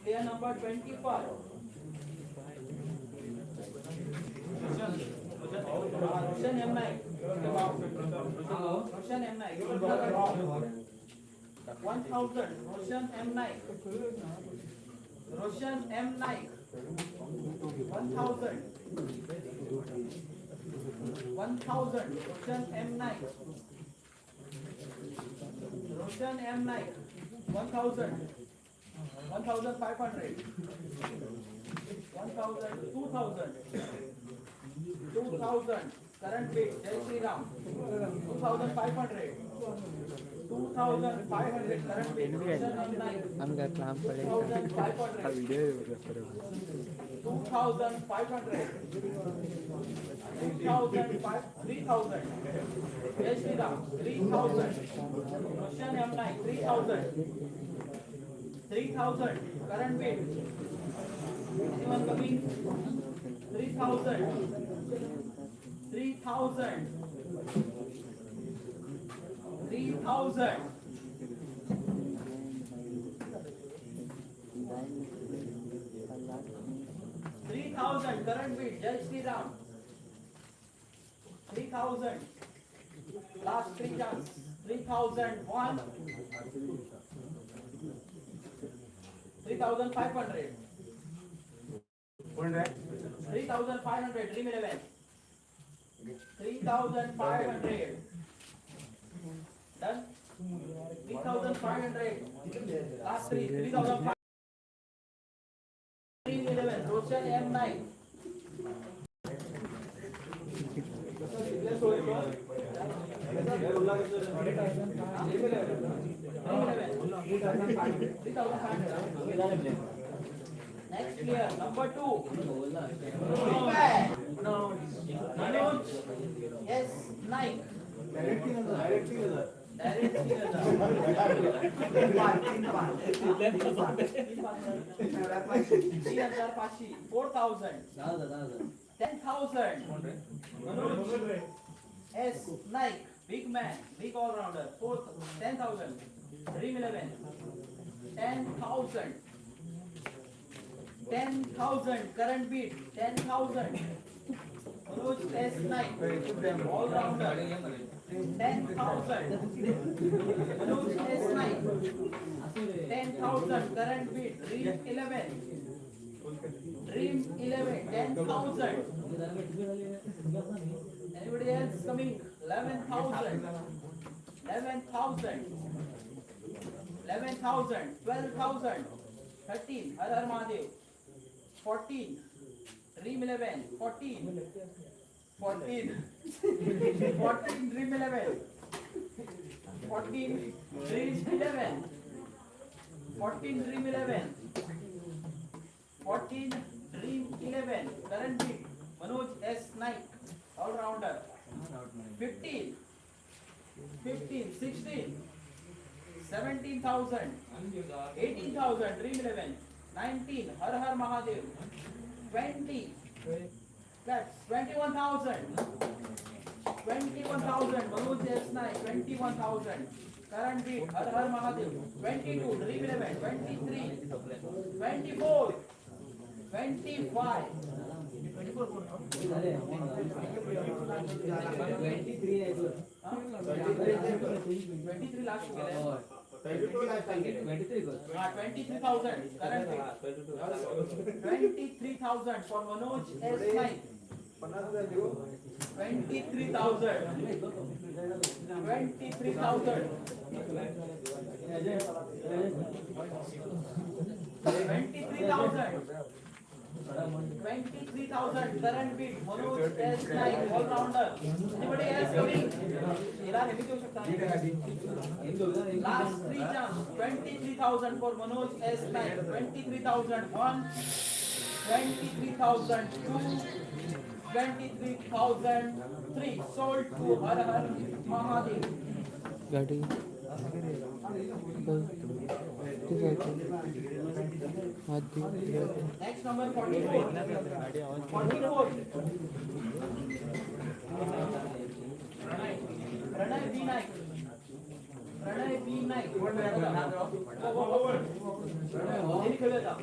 Player number 25. Roshan M. Naik. Roshan M. Naik. 1,000. Roshan M. Naik. Roshan M. Naik. 1,000. 1,000. Roshan M. Naik. Roshan M. Naik. 1,000. 1,500. 1,000. 2,000. 2,000. Current bid. Jai Shri Ram. 2,500. 2,500. Current bid. Roshan M. Naik. आम्ही काय लांब पडेल. 2,500. Video. 2,500. 2,005, 3,000. Jai Shri Ram, 3,000. Roshan M. Naik, 3,000. 3,000. Current bid. Anyone coming? 3,000. 3,000. 3,000. 3,000. Current bid. Jai Shri Ram. 3,000. Last three chance. 3,001. 3,500. कोण रे? 3,500. Dream 11. 3,500. Done. 3,500. Last three. 3,500. Dream 11. Roshan M. Naik. Dream 11. 3,500. Next player, number 2. Manoj S. Naik. Direct 3,000. Direct 3,000. 3,500. 4,000. 10,000. Manoj S. Naik. Big man, big all rounder. 4, 10,000. Dream 11. 10,000. 10,000. Current beat. 10,000. Manoj S. Naik. All rounder. 10,000. Manoj S. Naik. 10,000. Current beat. Dream 11. Dream 11. 10,000. Anybody else coming? 11,000. 11,000. 11,000. 12,000. 13. Har Har Mahadev. 14. Dream 11. 14. 14. 14. Dream 11. 14. Dream 11. 14. Dream 11. 14. Dream 11. Current beat. Manoj S. Naik. All rounder. 15. 15. 16. 17,000. 18,000. Dream 11. 19. Har Har Mahadev. 20. That's 21,000. 21,000. Manoj S. Naik. 21,000. Current beat. Har Har Mahadev. 22. Dream 11. 23. 24. 25. 23 last केलंय. हा, 23,000 current beat. 23,000 for Manoj S. Naik. 50,000 देऊ. 23,000. 23,000. 23,000. 23,000 current beat. Manoj S. Naik, all rounder. Anybody else coming? हिला नेहमी देऊ शकता. Last three chance. 23,000 for Manoj S. Naik. 23,001. 23,002. 23,003. Sold to Har Har Mahadev. गाडी हात दे. Next number 44. 44. Pranay B. Naik. Pranay B. Naik. हे खेळूया आता.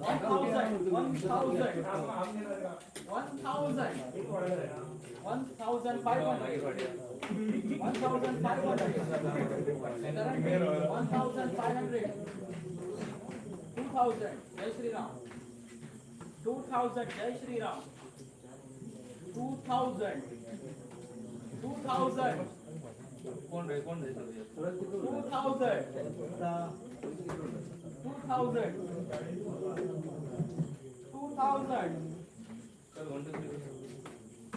1,000. 1,000. 1,000. 1,500. 1,500. 1,500. 2,000. Jai Shri Ram. 2,000. Jai Shri Ram. 2,000. 2,000. कोण रे, कोण रे? 2,000. 2,000. 2,000.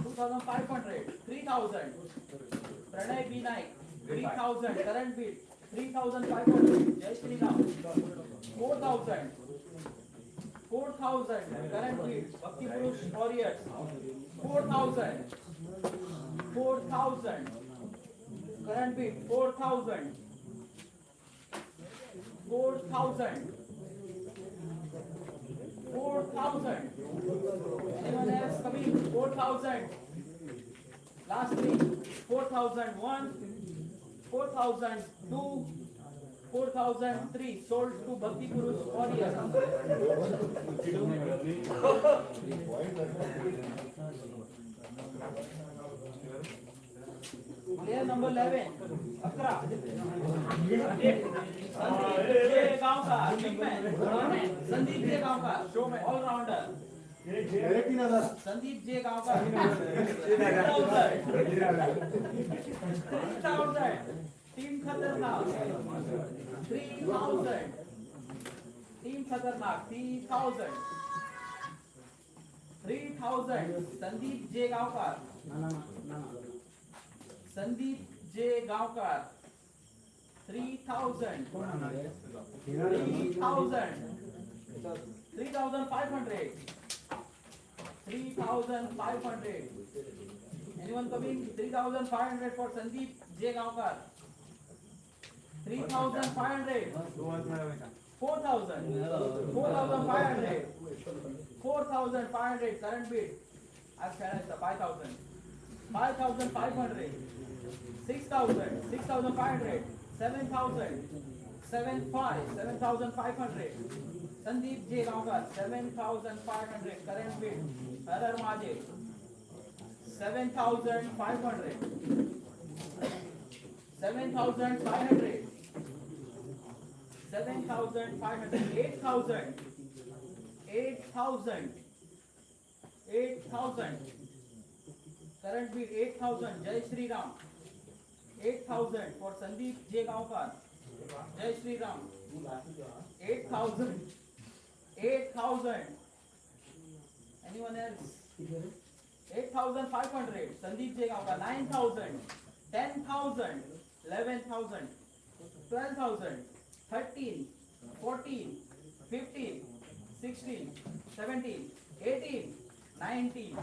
2,500. 3,000. Pranay B. Naik. 3,000. Current bid. 3,500. Jai Shri Ram. 4,000. 4,000. Current bid. Bhakti Purush Warriors. 4,000. 4,000. Current bid. 4,000. 4,000. 4,000. Anyone else coming? 4,000. Last three. 4,001. 4,002. 4,003. Sold to Bhakti Purush Warriors. Player number 11. 11. Sandeep J. Gaonkar. Big man. Sandeep J. Gaonkar. All rounder. Direct 3,000. Sandeep J. Gaonkar. 3,000. 3,000. Team Khatarnak. 3,000. Team Khatarnak. 3,000. 3,000. Sandeep J. Gaonkar. Sandeep J. Gaonkar. 3,000. 3,000. 3,500. 3,500. Anyone coming? 3,500 for Sandeep J. Gaonkar. 3,500. 4,000. 4,500. 4,500 current bid. आज खेळायचं 5,000. 5,500, 6,000, 6,500, 7,000, 7,500, 7,500. Sandeep J. Gaonkar, 7,500. Current bid. Har Har Mahadev, 7,500, 7,500, 7,500, 8,000, 8,000, 8,000. Current bid 8,000. Jai Shri Ram. 8,000 for Sandeep J. Gaonkar. Jai Shri Ram. 8,000. 8,000. Anyone else? 8,500. Sandeep J. Gaonkar. 9,000. 10,000. 11,000. 12,000. 13. 14. 15. 16. 17. 18. 19.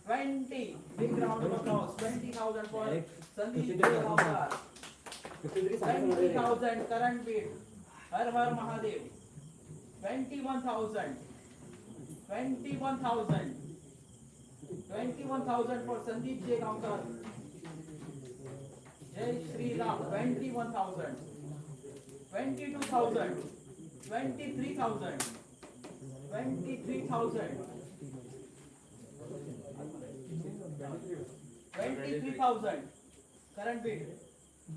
20. Big round of applause. 20,000 for Sandeep J. Gaonkar. 20,000 current bid. Har Har Mahadev. 21,000. 21,000. 21,000 for Sandeep J. Gaonkar. Jai Shri Ram. 21,000. 22,000. 23,000. 23,000. 23,000. Current bid.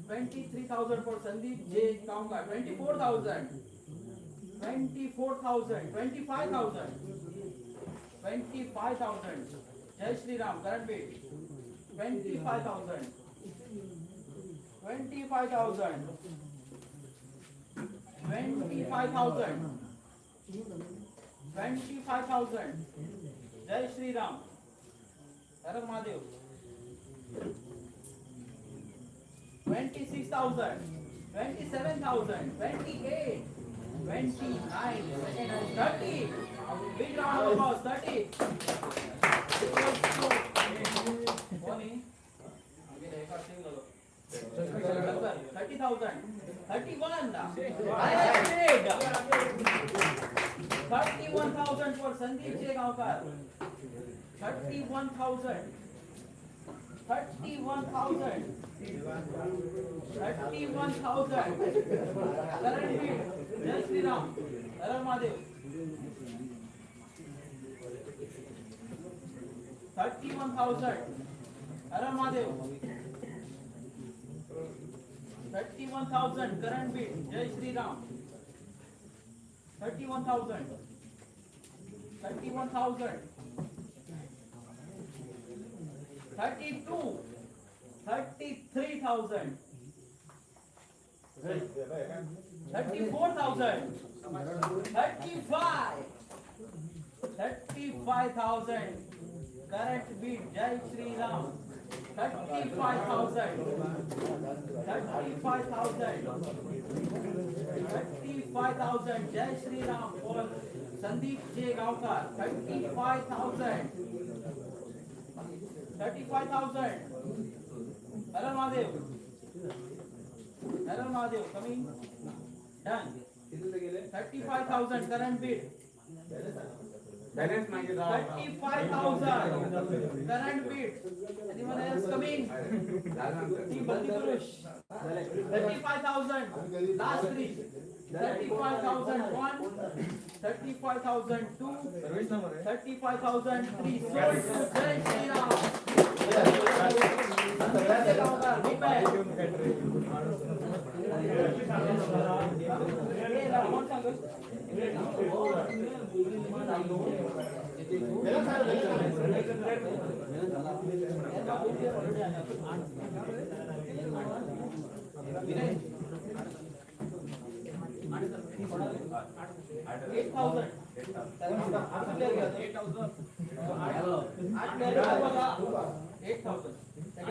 23,000 for Sandeep J. Gaonkar. 24,000. 24,000. 25,000. 25,000. Jai Shri Ram. Current bid. 25,000. 25,000. 25,000. 25,000. Jai Shri Ram. Har Har Mahadev. 26,000. 27,000. 28. 29. Second, 30. Big round of applause. 30. कोण आहे? 30,000. 31. Highest bid. 31,000 for Sandeep J. Gaonkar. 31,000. 31,000. 31,000. Current bid. Jai Shri Ram. Har Har Mahadev. 31,000. Har Har Mahadev. 31,000. Current bid. Jai Shri Ram. 31,000. 31,000. 32. 33,000. 34,000. 35. 35,000. Current bid. Jai Shri Ram. 35,000. 35,000. 35,000. Jai Shri Ram for Sandeep J. Gaonkar. 35,000. 35,000. Har Har Mahadev. Har Har Mahadev coming. Done. 35,000 current bid. Balance मागीर. 35,000 current bid. Anyone else coming? Team Bhakti Purush. 35,000. Last three. 35,001. 35,002. 35,003. Sold to Jai Shri Ram. Sandeep J. Gaonkar, Big. कोण सांगत? 8,000. 8,000. 8,000.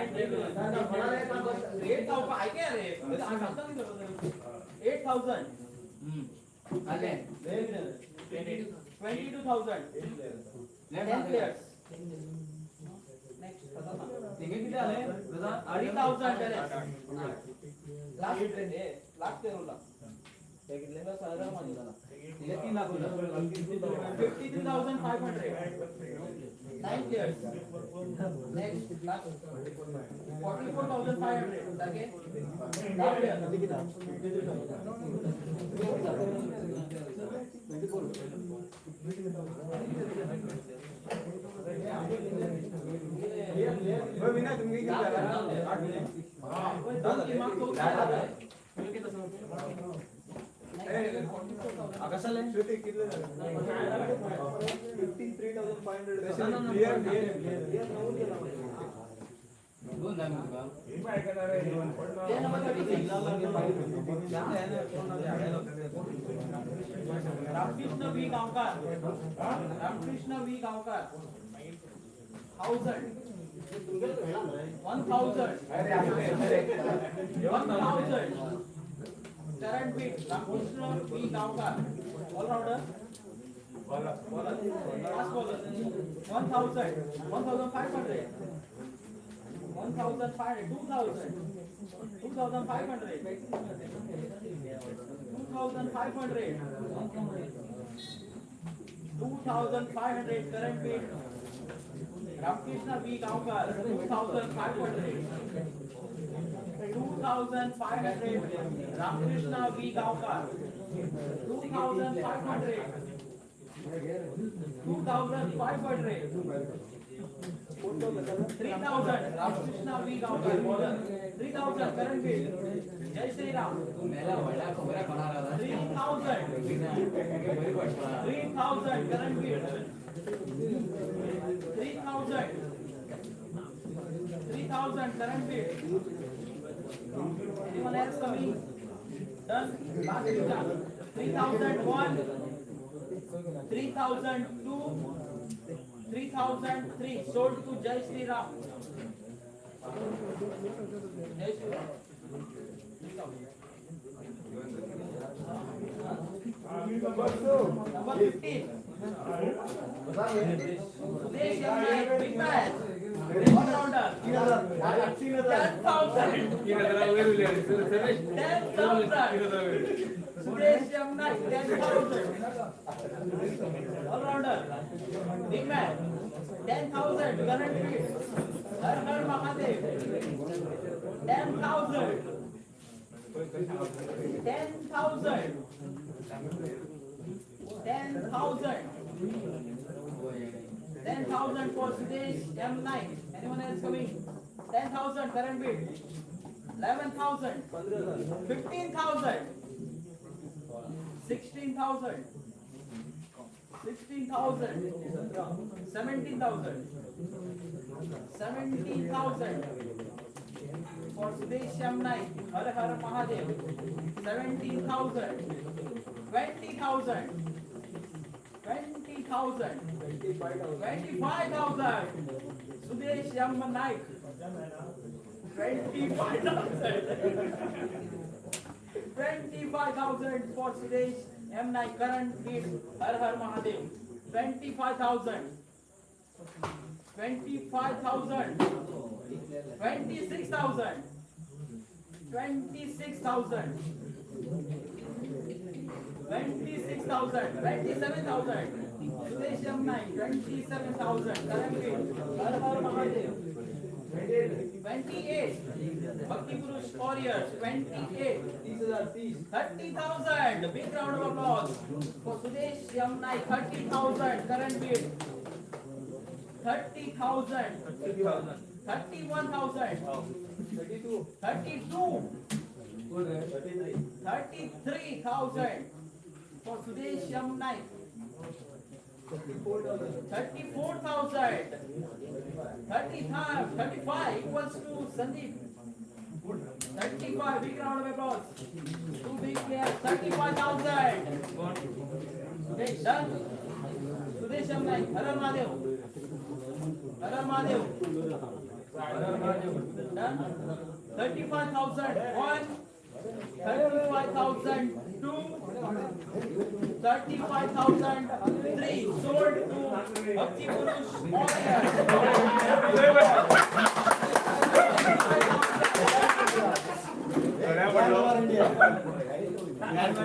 8,000. 22,000. 10 players. Next. 3,000 balance. Last, last player उरला. 53,500. 9 players. Next, last. 44,500. Okay. Last player. विना तुमगे किती झाला? आठ विना. दोन टीमाक चौदा झाले. श्रुती कितले झाले? 53,500. Clear, clear, clear. Player number 36. Ramakrishna V Gaonkar. Ramakrishna V Gaonkar. 1,000. 1,000. 1,000. Current bid. Ramakrishna V Gaonkar. All rounder. Bowler. Fast bowler. 1,000. 1,500. 1,500. 2,000. 2,500. 2,500. 2,500 current bid. Ramakrishna V Gaonkar. 2,500. 2,500. Ramakrishna V Gaonkar. 2,500. 2,500. 3,000. Ramakrishna V Gaonkar. Bowler. 3,000 current bid. Jai Shri Ram. 3,000. 3,000 current bid. 3,000. 3,000 current bid. Anyone else coming? Done. Last picture. 3,001. 3,002. 3,003. Sold to Jai Shri Ram. Jai Shri Ram. 3,000. Number 15. Sudesh M. Naik, big man. All rounder. 10,000. 10,000. Sudesh M. Naik, 10,000. All rounder. Big man. 10,000. Current bid. Har Har Mahadev. 10,000. 10,000. 10,000. 10,000 for Sudesh M. Naik. Anyone else coming? 10,000 current bid. 11,000. 15,000. 16,000. 16,000. 17,000. 17,000 for Sudesh M. Naik. Har Har Mahadev. 17,000. 20,000. 20,000. 25,000. Sudesh M. Naik. 25,000. 25,000 for Sudesh M. Naik. Current bid. Har Har Mahadev. 25,000. 25,000. 26,000. 26,000. 26,000. 27,000. Sudesh M. Naik. 27,000. Current bid. Har Har Mahadev. 28. Bhakti Purush Warriors. 28. 30,000. Big round of applause for Sudesh M. Naik. 30,000. Current bid. 30,000. 31,000. 32. 33,000 for Sudesh M. Naik. 34,000. 35, 35 equals to Sandeep. 35, big round of applause. Two big players, 35,000. Okay, done. Sudesh M. Naik, Har Har Mahadev. Har Har Mahadev. Done. 35,000. One. 35,000. Two. 35,003. Sold to Bhakti Purush Warriors. Next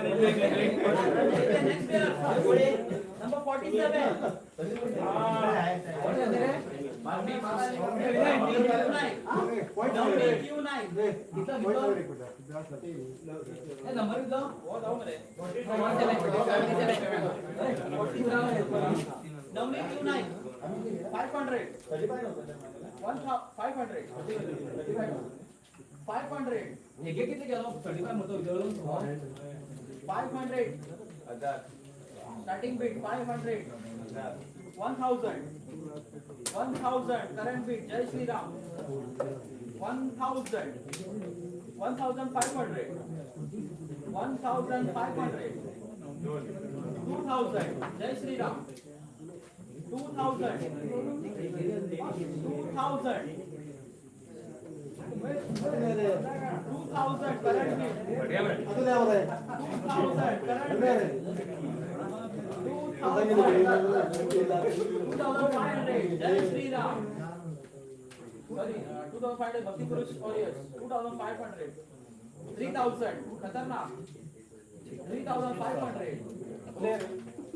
player number 47. Number 500. 500. 500. 500. Starting bid 500. 1000. 1000. Current bid Jai Shri Ram. 1000. 1500. 1500. 2000. Jai Shri Ram. 2000. 2000. 2000 current bid. 2000 current bid. 2500. Jai Shri Ram. Sorry, 2500 Bhakti Purush Warriors. 2500. 3000. Khatarnak. 3500.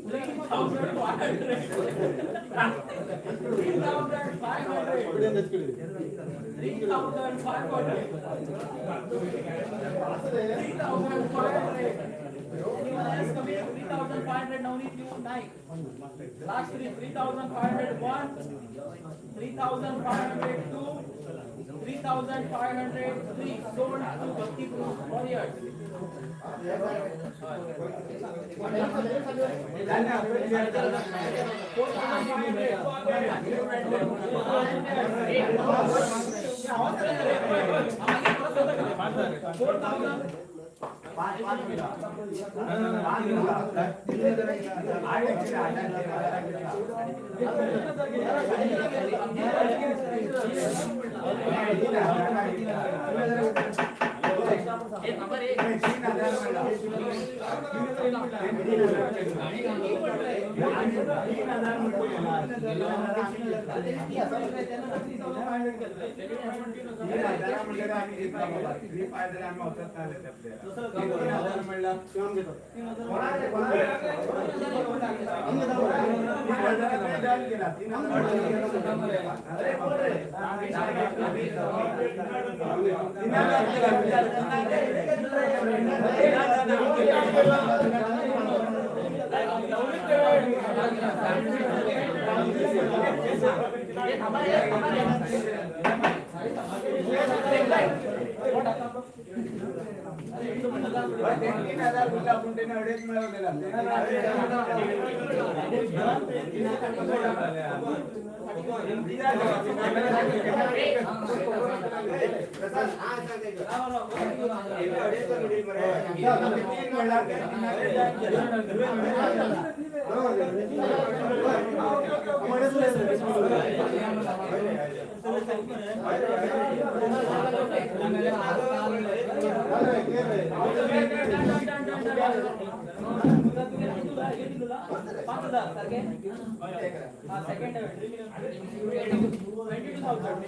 3500. 3500. 3500. 3500. Anyone else coming? 3500. Navneet U Naik. Last three. 3501. 3502. 3503. Sold to Bhakti Purush Warriors. 4500. 4000. Second 22,000.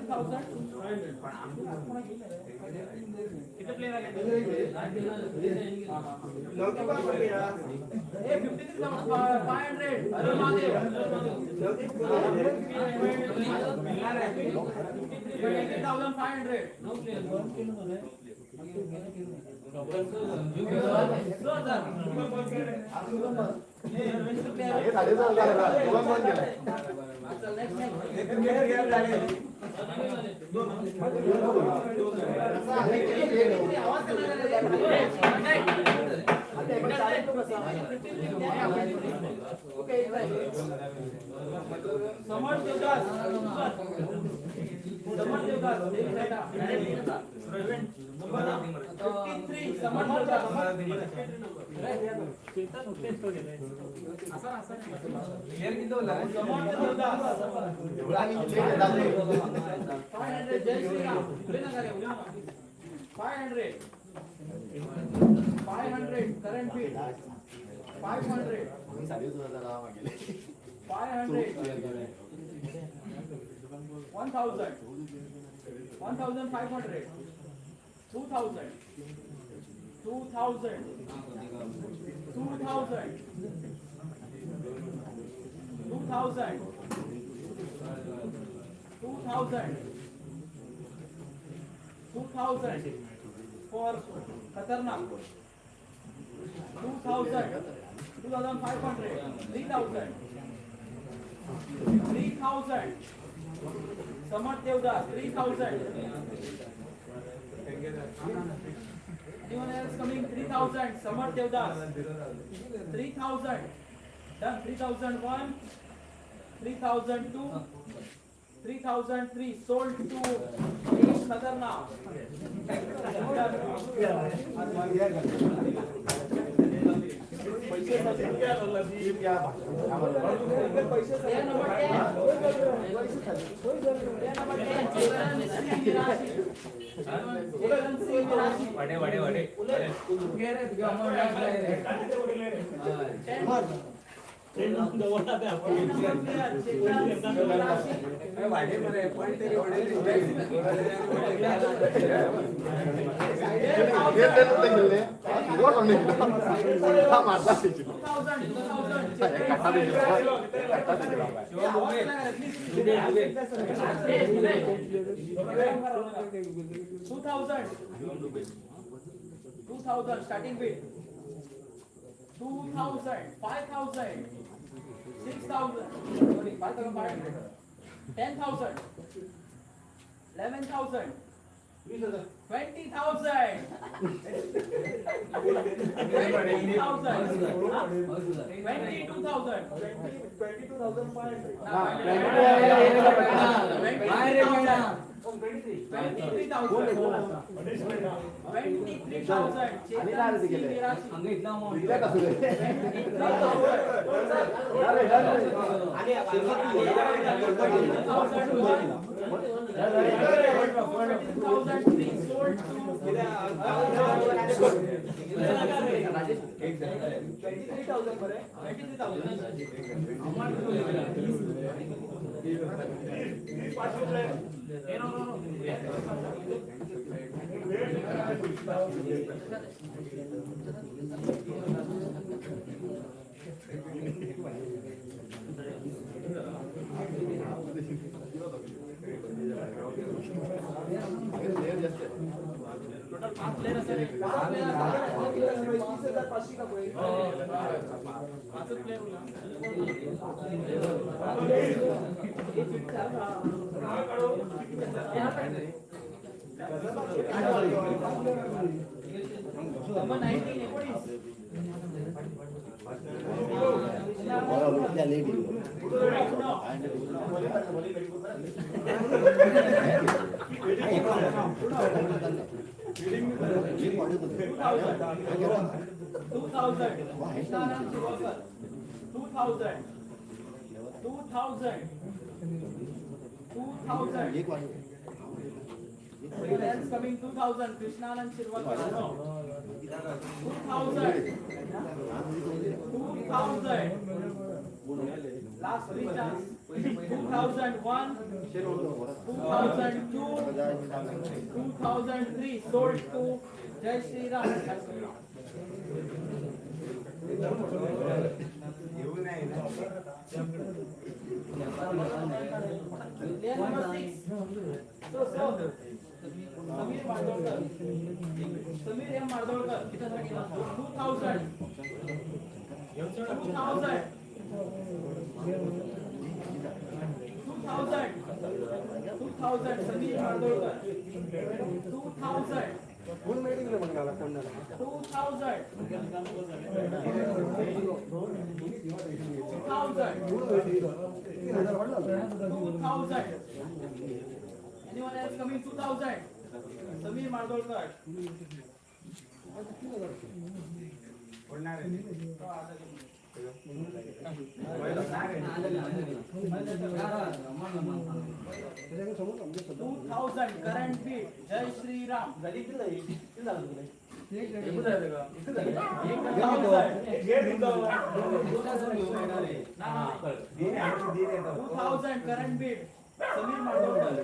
53,000. कितने player आ गए? 53,500. Arun Mahadev. 53,500. Samarth Devdas. Samarth Devdas. 53. Samarth Devdas. Samarth Devdas. 500. Jai Shri Ram. उलय नाका रे, उलय नाका. 500. 500. Current bid. 500. 500. 1000. 1500. 2000. 2000. 2000. 2000. 2000. 2000 for Khatarnak. 2000. 2500. 3000. 3000. Samarth Devdas, 3000. Anyone else coming? 3000. Samarth Devdas. 3000. Done. 3001. 3002. 3003. Sold to Team Khatarnak. Done. Player number 10. Player number 10. Chetan Singh Mirashi. Chetan Singh Mirashi. वाडे वाडे वाडे. 10. 10 number player. Chetan Singh Mirashi. वाडे मरे पण तरी वडे. 2000. 2000. Chetan Singh. Yeah, आवाज नाही आला, please. Hey, 2000. 2000 starting bid. 2000, 5000, 6000, sorry, 5500, 10,000, 11,000, 20,000, 20,000, 22,000, 22,500. 23,000, 23,000. Chetan C. Mirashi. 23,000. 23,003 sold to 23,000 बरे. 23,000. Hey, no, no, no. Total पाच प्लेअर असेल, पाच प्लेअर. 30,500 का पळय. पाचच player. Number 19, 19. 2000. Krishnanand Shirwalkar. 2000. 2000. 2000. Anyone else coming? 2000. Krishnanand Shirwalkar. No. 2000. 2000. Last three chance. 2001, 2002, 2003. Sold to Jai Shri Ram. येऊ नाही ना. Player number 6. So. Sameer Mardolkar. Sameer M. Mardolkar. 2000. 2000. 2000. 2000. Sameer Mardolkar. 2000. कोण मेडिकल पण घाला कोण झाला. 2000. 2000. 3000 वाढला. 2000. Anyone else coming? 2000. Sameer Mardolkar. बोलणार आहे. 2,000 current bid. Jai Shri Ram. 2,000 current bid. Sameer Mandodkar.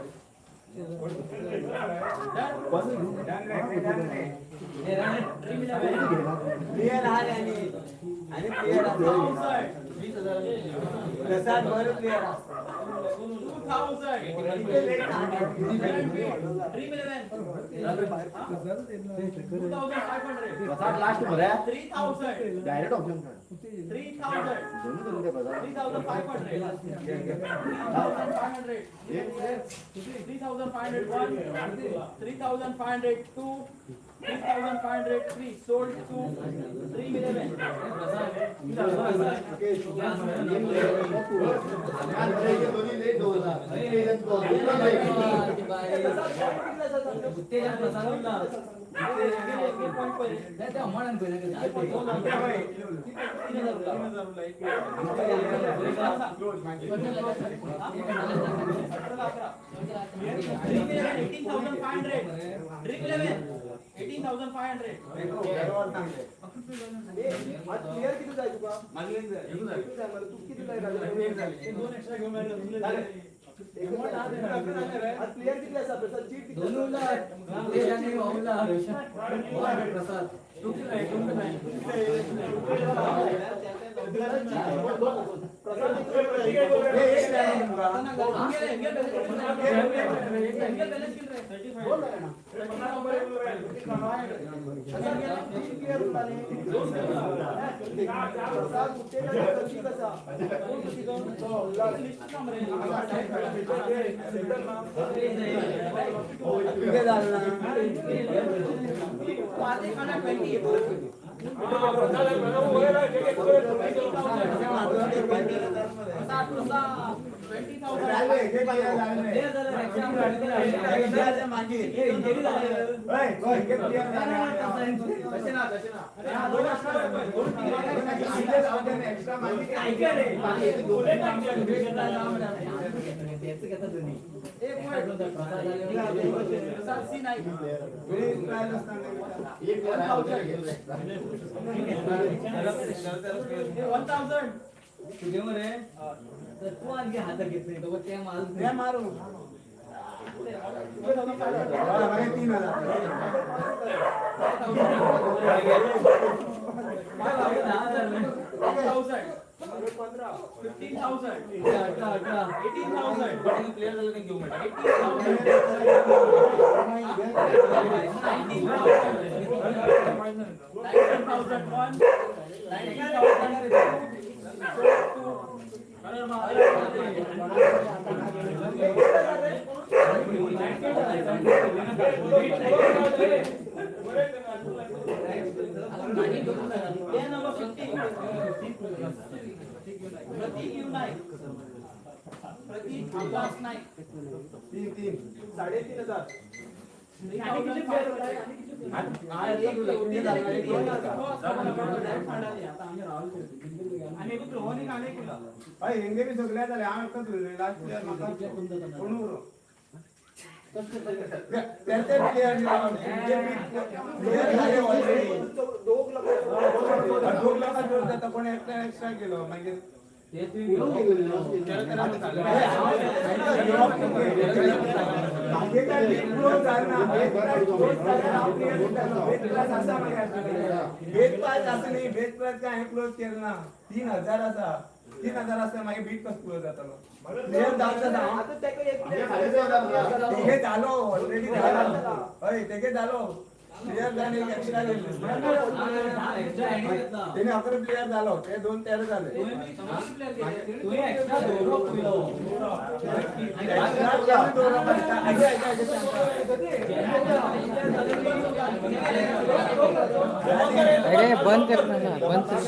Dream 11. 2,000. Prasad बरं player. 2,000. Current bid. Dream 11. 2,500. Prasad last मरे. 3,000. Direct option. 3,000. दोन्ही करून दे प्रसाद. 3,500. 3,500. 3,501. 3,502. 3,503. Sold to Dream 11. दोन्ही लेट दोन. Dream 11, 18,500. Dream 11, 18,500. Player किती जाय तुका? किती जाय मला? तू किती जाय राजा? आज प्लेयर किती आसा प्रसाद? चीट किती आसा? प्रसाद. प्रसाद मुक्तेचा चीट आसा. एक 1,000. तुझे मरे तर तू आणखी हातात घेत नाही तो त्या माल. मारू. 1,000. 15. 15,000. 18 18,000. प्लेयर झालं नाही घेऊ. 18,000. 19,000. 19,001. 19,002. Sold to Player number 15. Pratik U Naik. Pratik Abbas Naik. 3,500. 3,500. हेंगे बी सगळे जाले. हांव एकटोच उरलो लास्ट प्लेयर. म्हाका कोण उरो ते प्लेयर प्लेयर झाले ऑलरेडी. दोग लोक. दोन लोकां जोर जाता. कोण एकटा एक्स्ट्रा गेलो मागीर. ते तू मागे काय क्लोज जायना. क्लोज जाल्यार हांव क्लियर जातालो. बेट प्लस आसा मागीर. बेट पास आसा न्ही. बेट प्लस काय हांवें क्लोज केलें ना. 3,000 आसा. 3,000 आसा मागीर बीट कसो क्लोज जातलो? प्लेयर जावचो ना. आता तेका एक तेगे जालो ऑलरेडी जालो. हय, तेगे जालो प्लेयर जावन एक एक्स्ट्रा गेल्ले. तेणे 11 प्लेयर जालो. ते दोन 13 जाले. तू एक्स्ट्रा दवरप पयलो. एक्स्ट्रा केन्ना दवरप आसता? आयक आयक आयक सांगता. अरे बंद कर ना, बंद कर.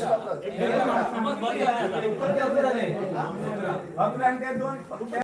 11 आनी ते दोन.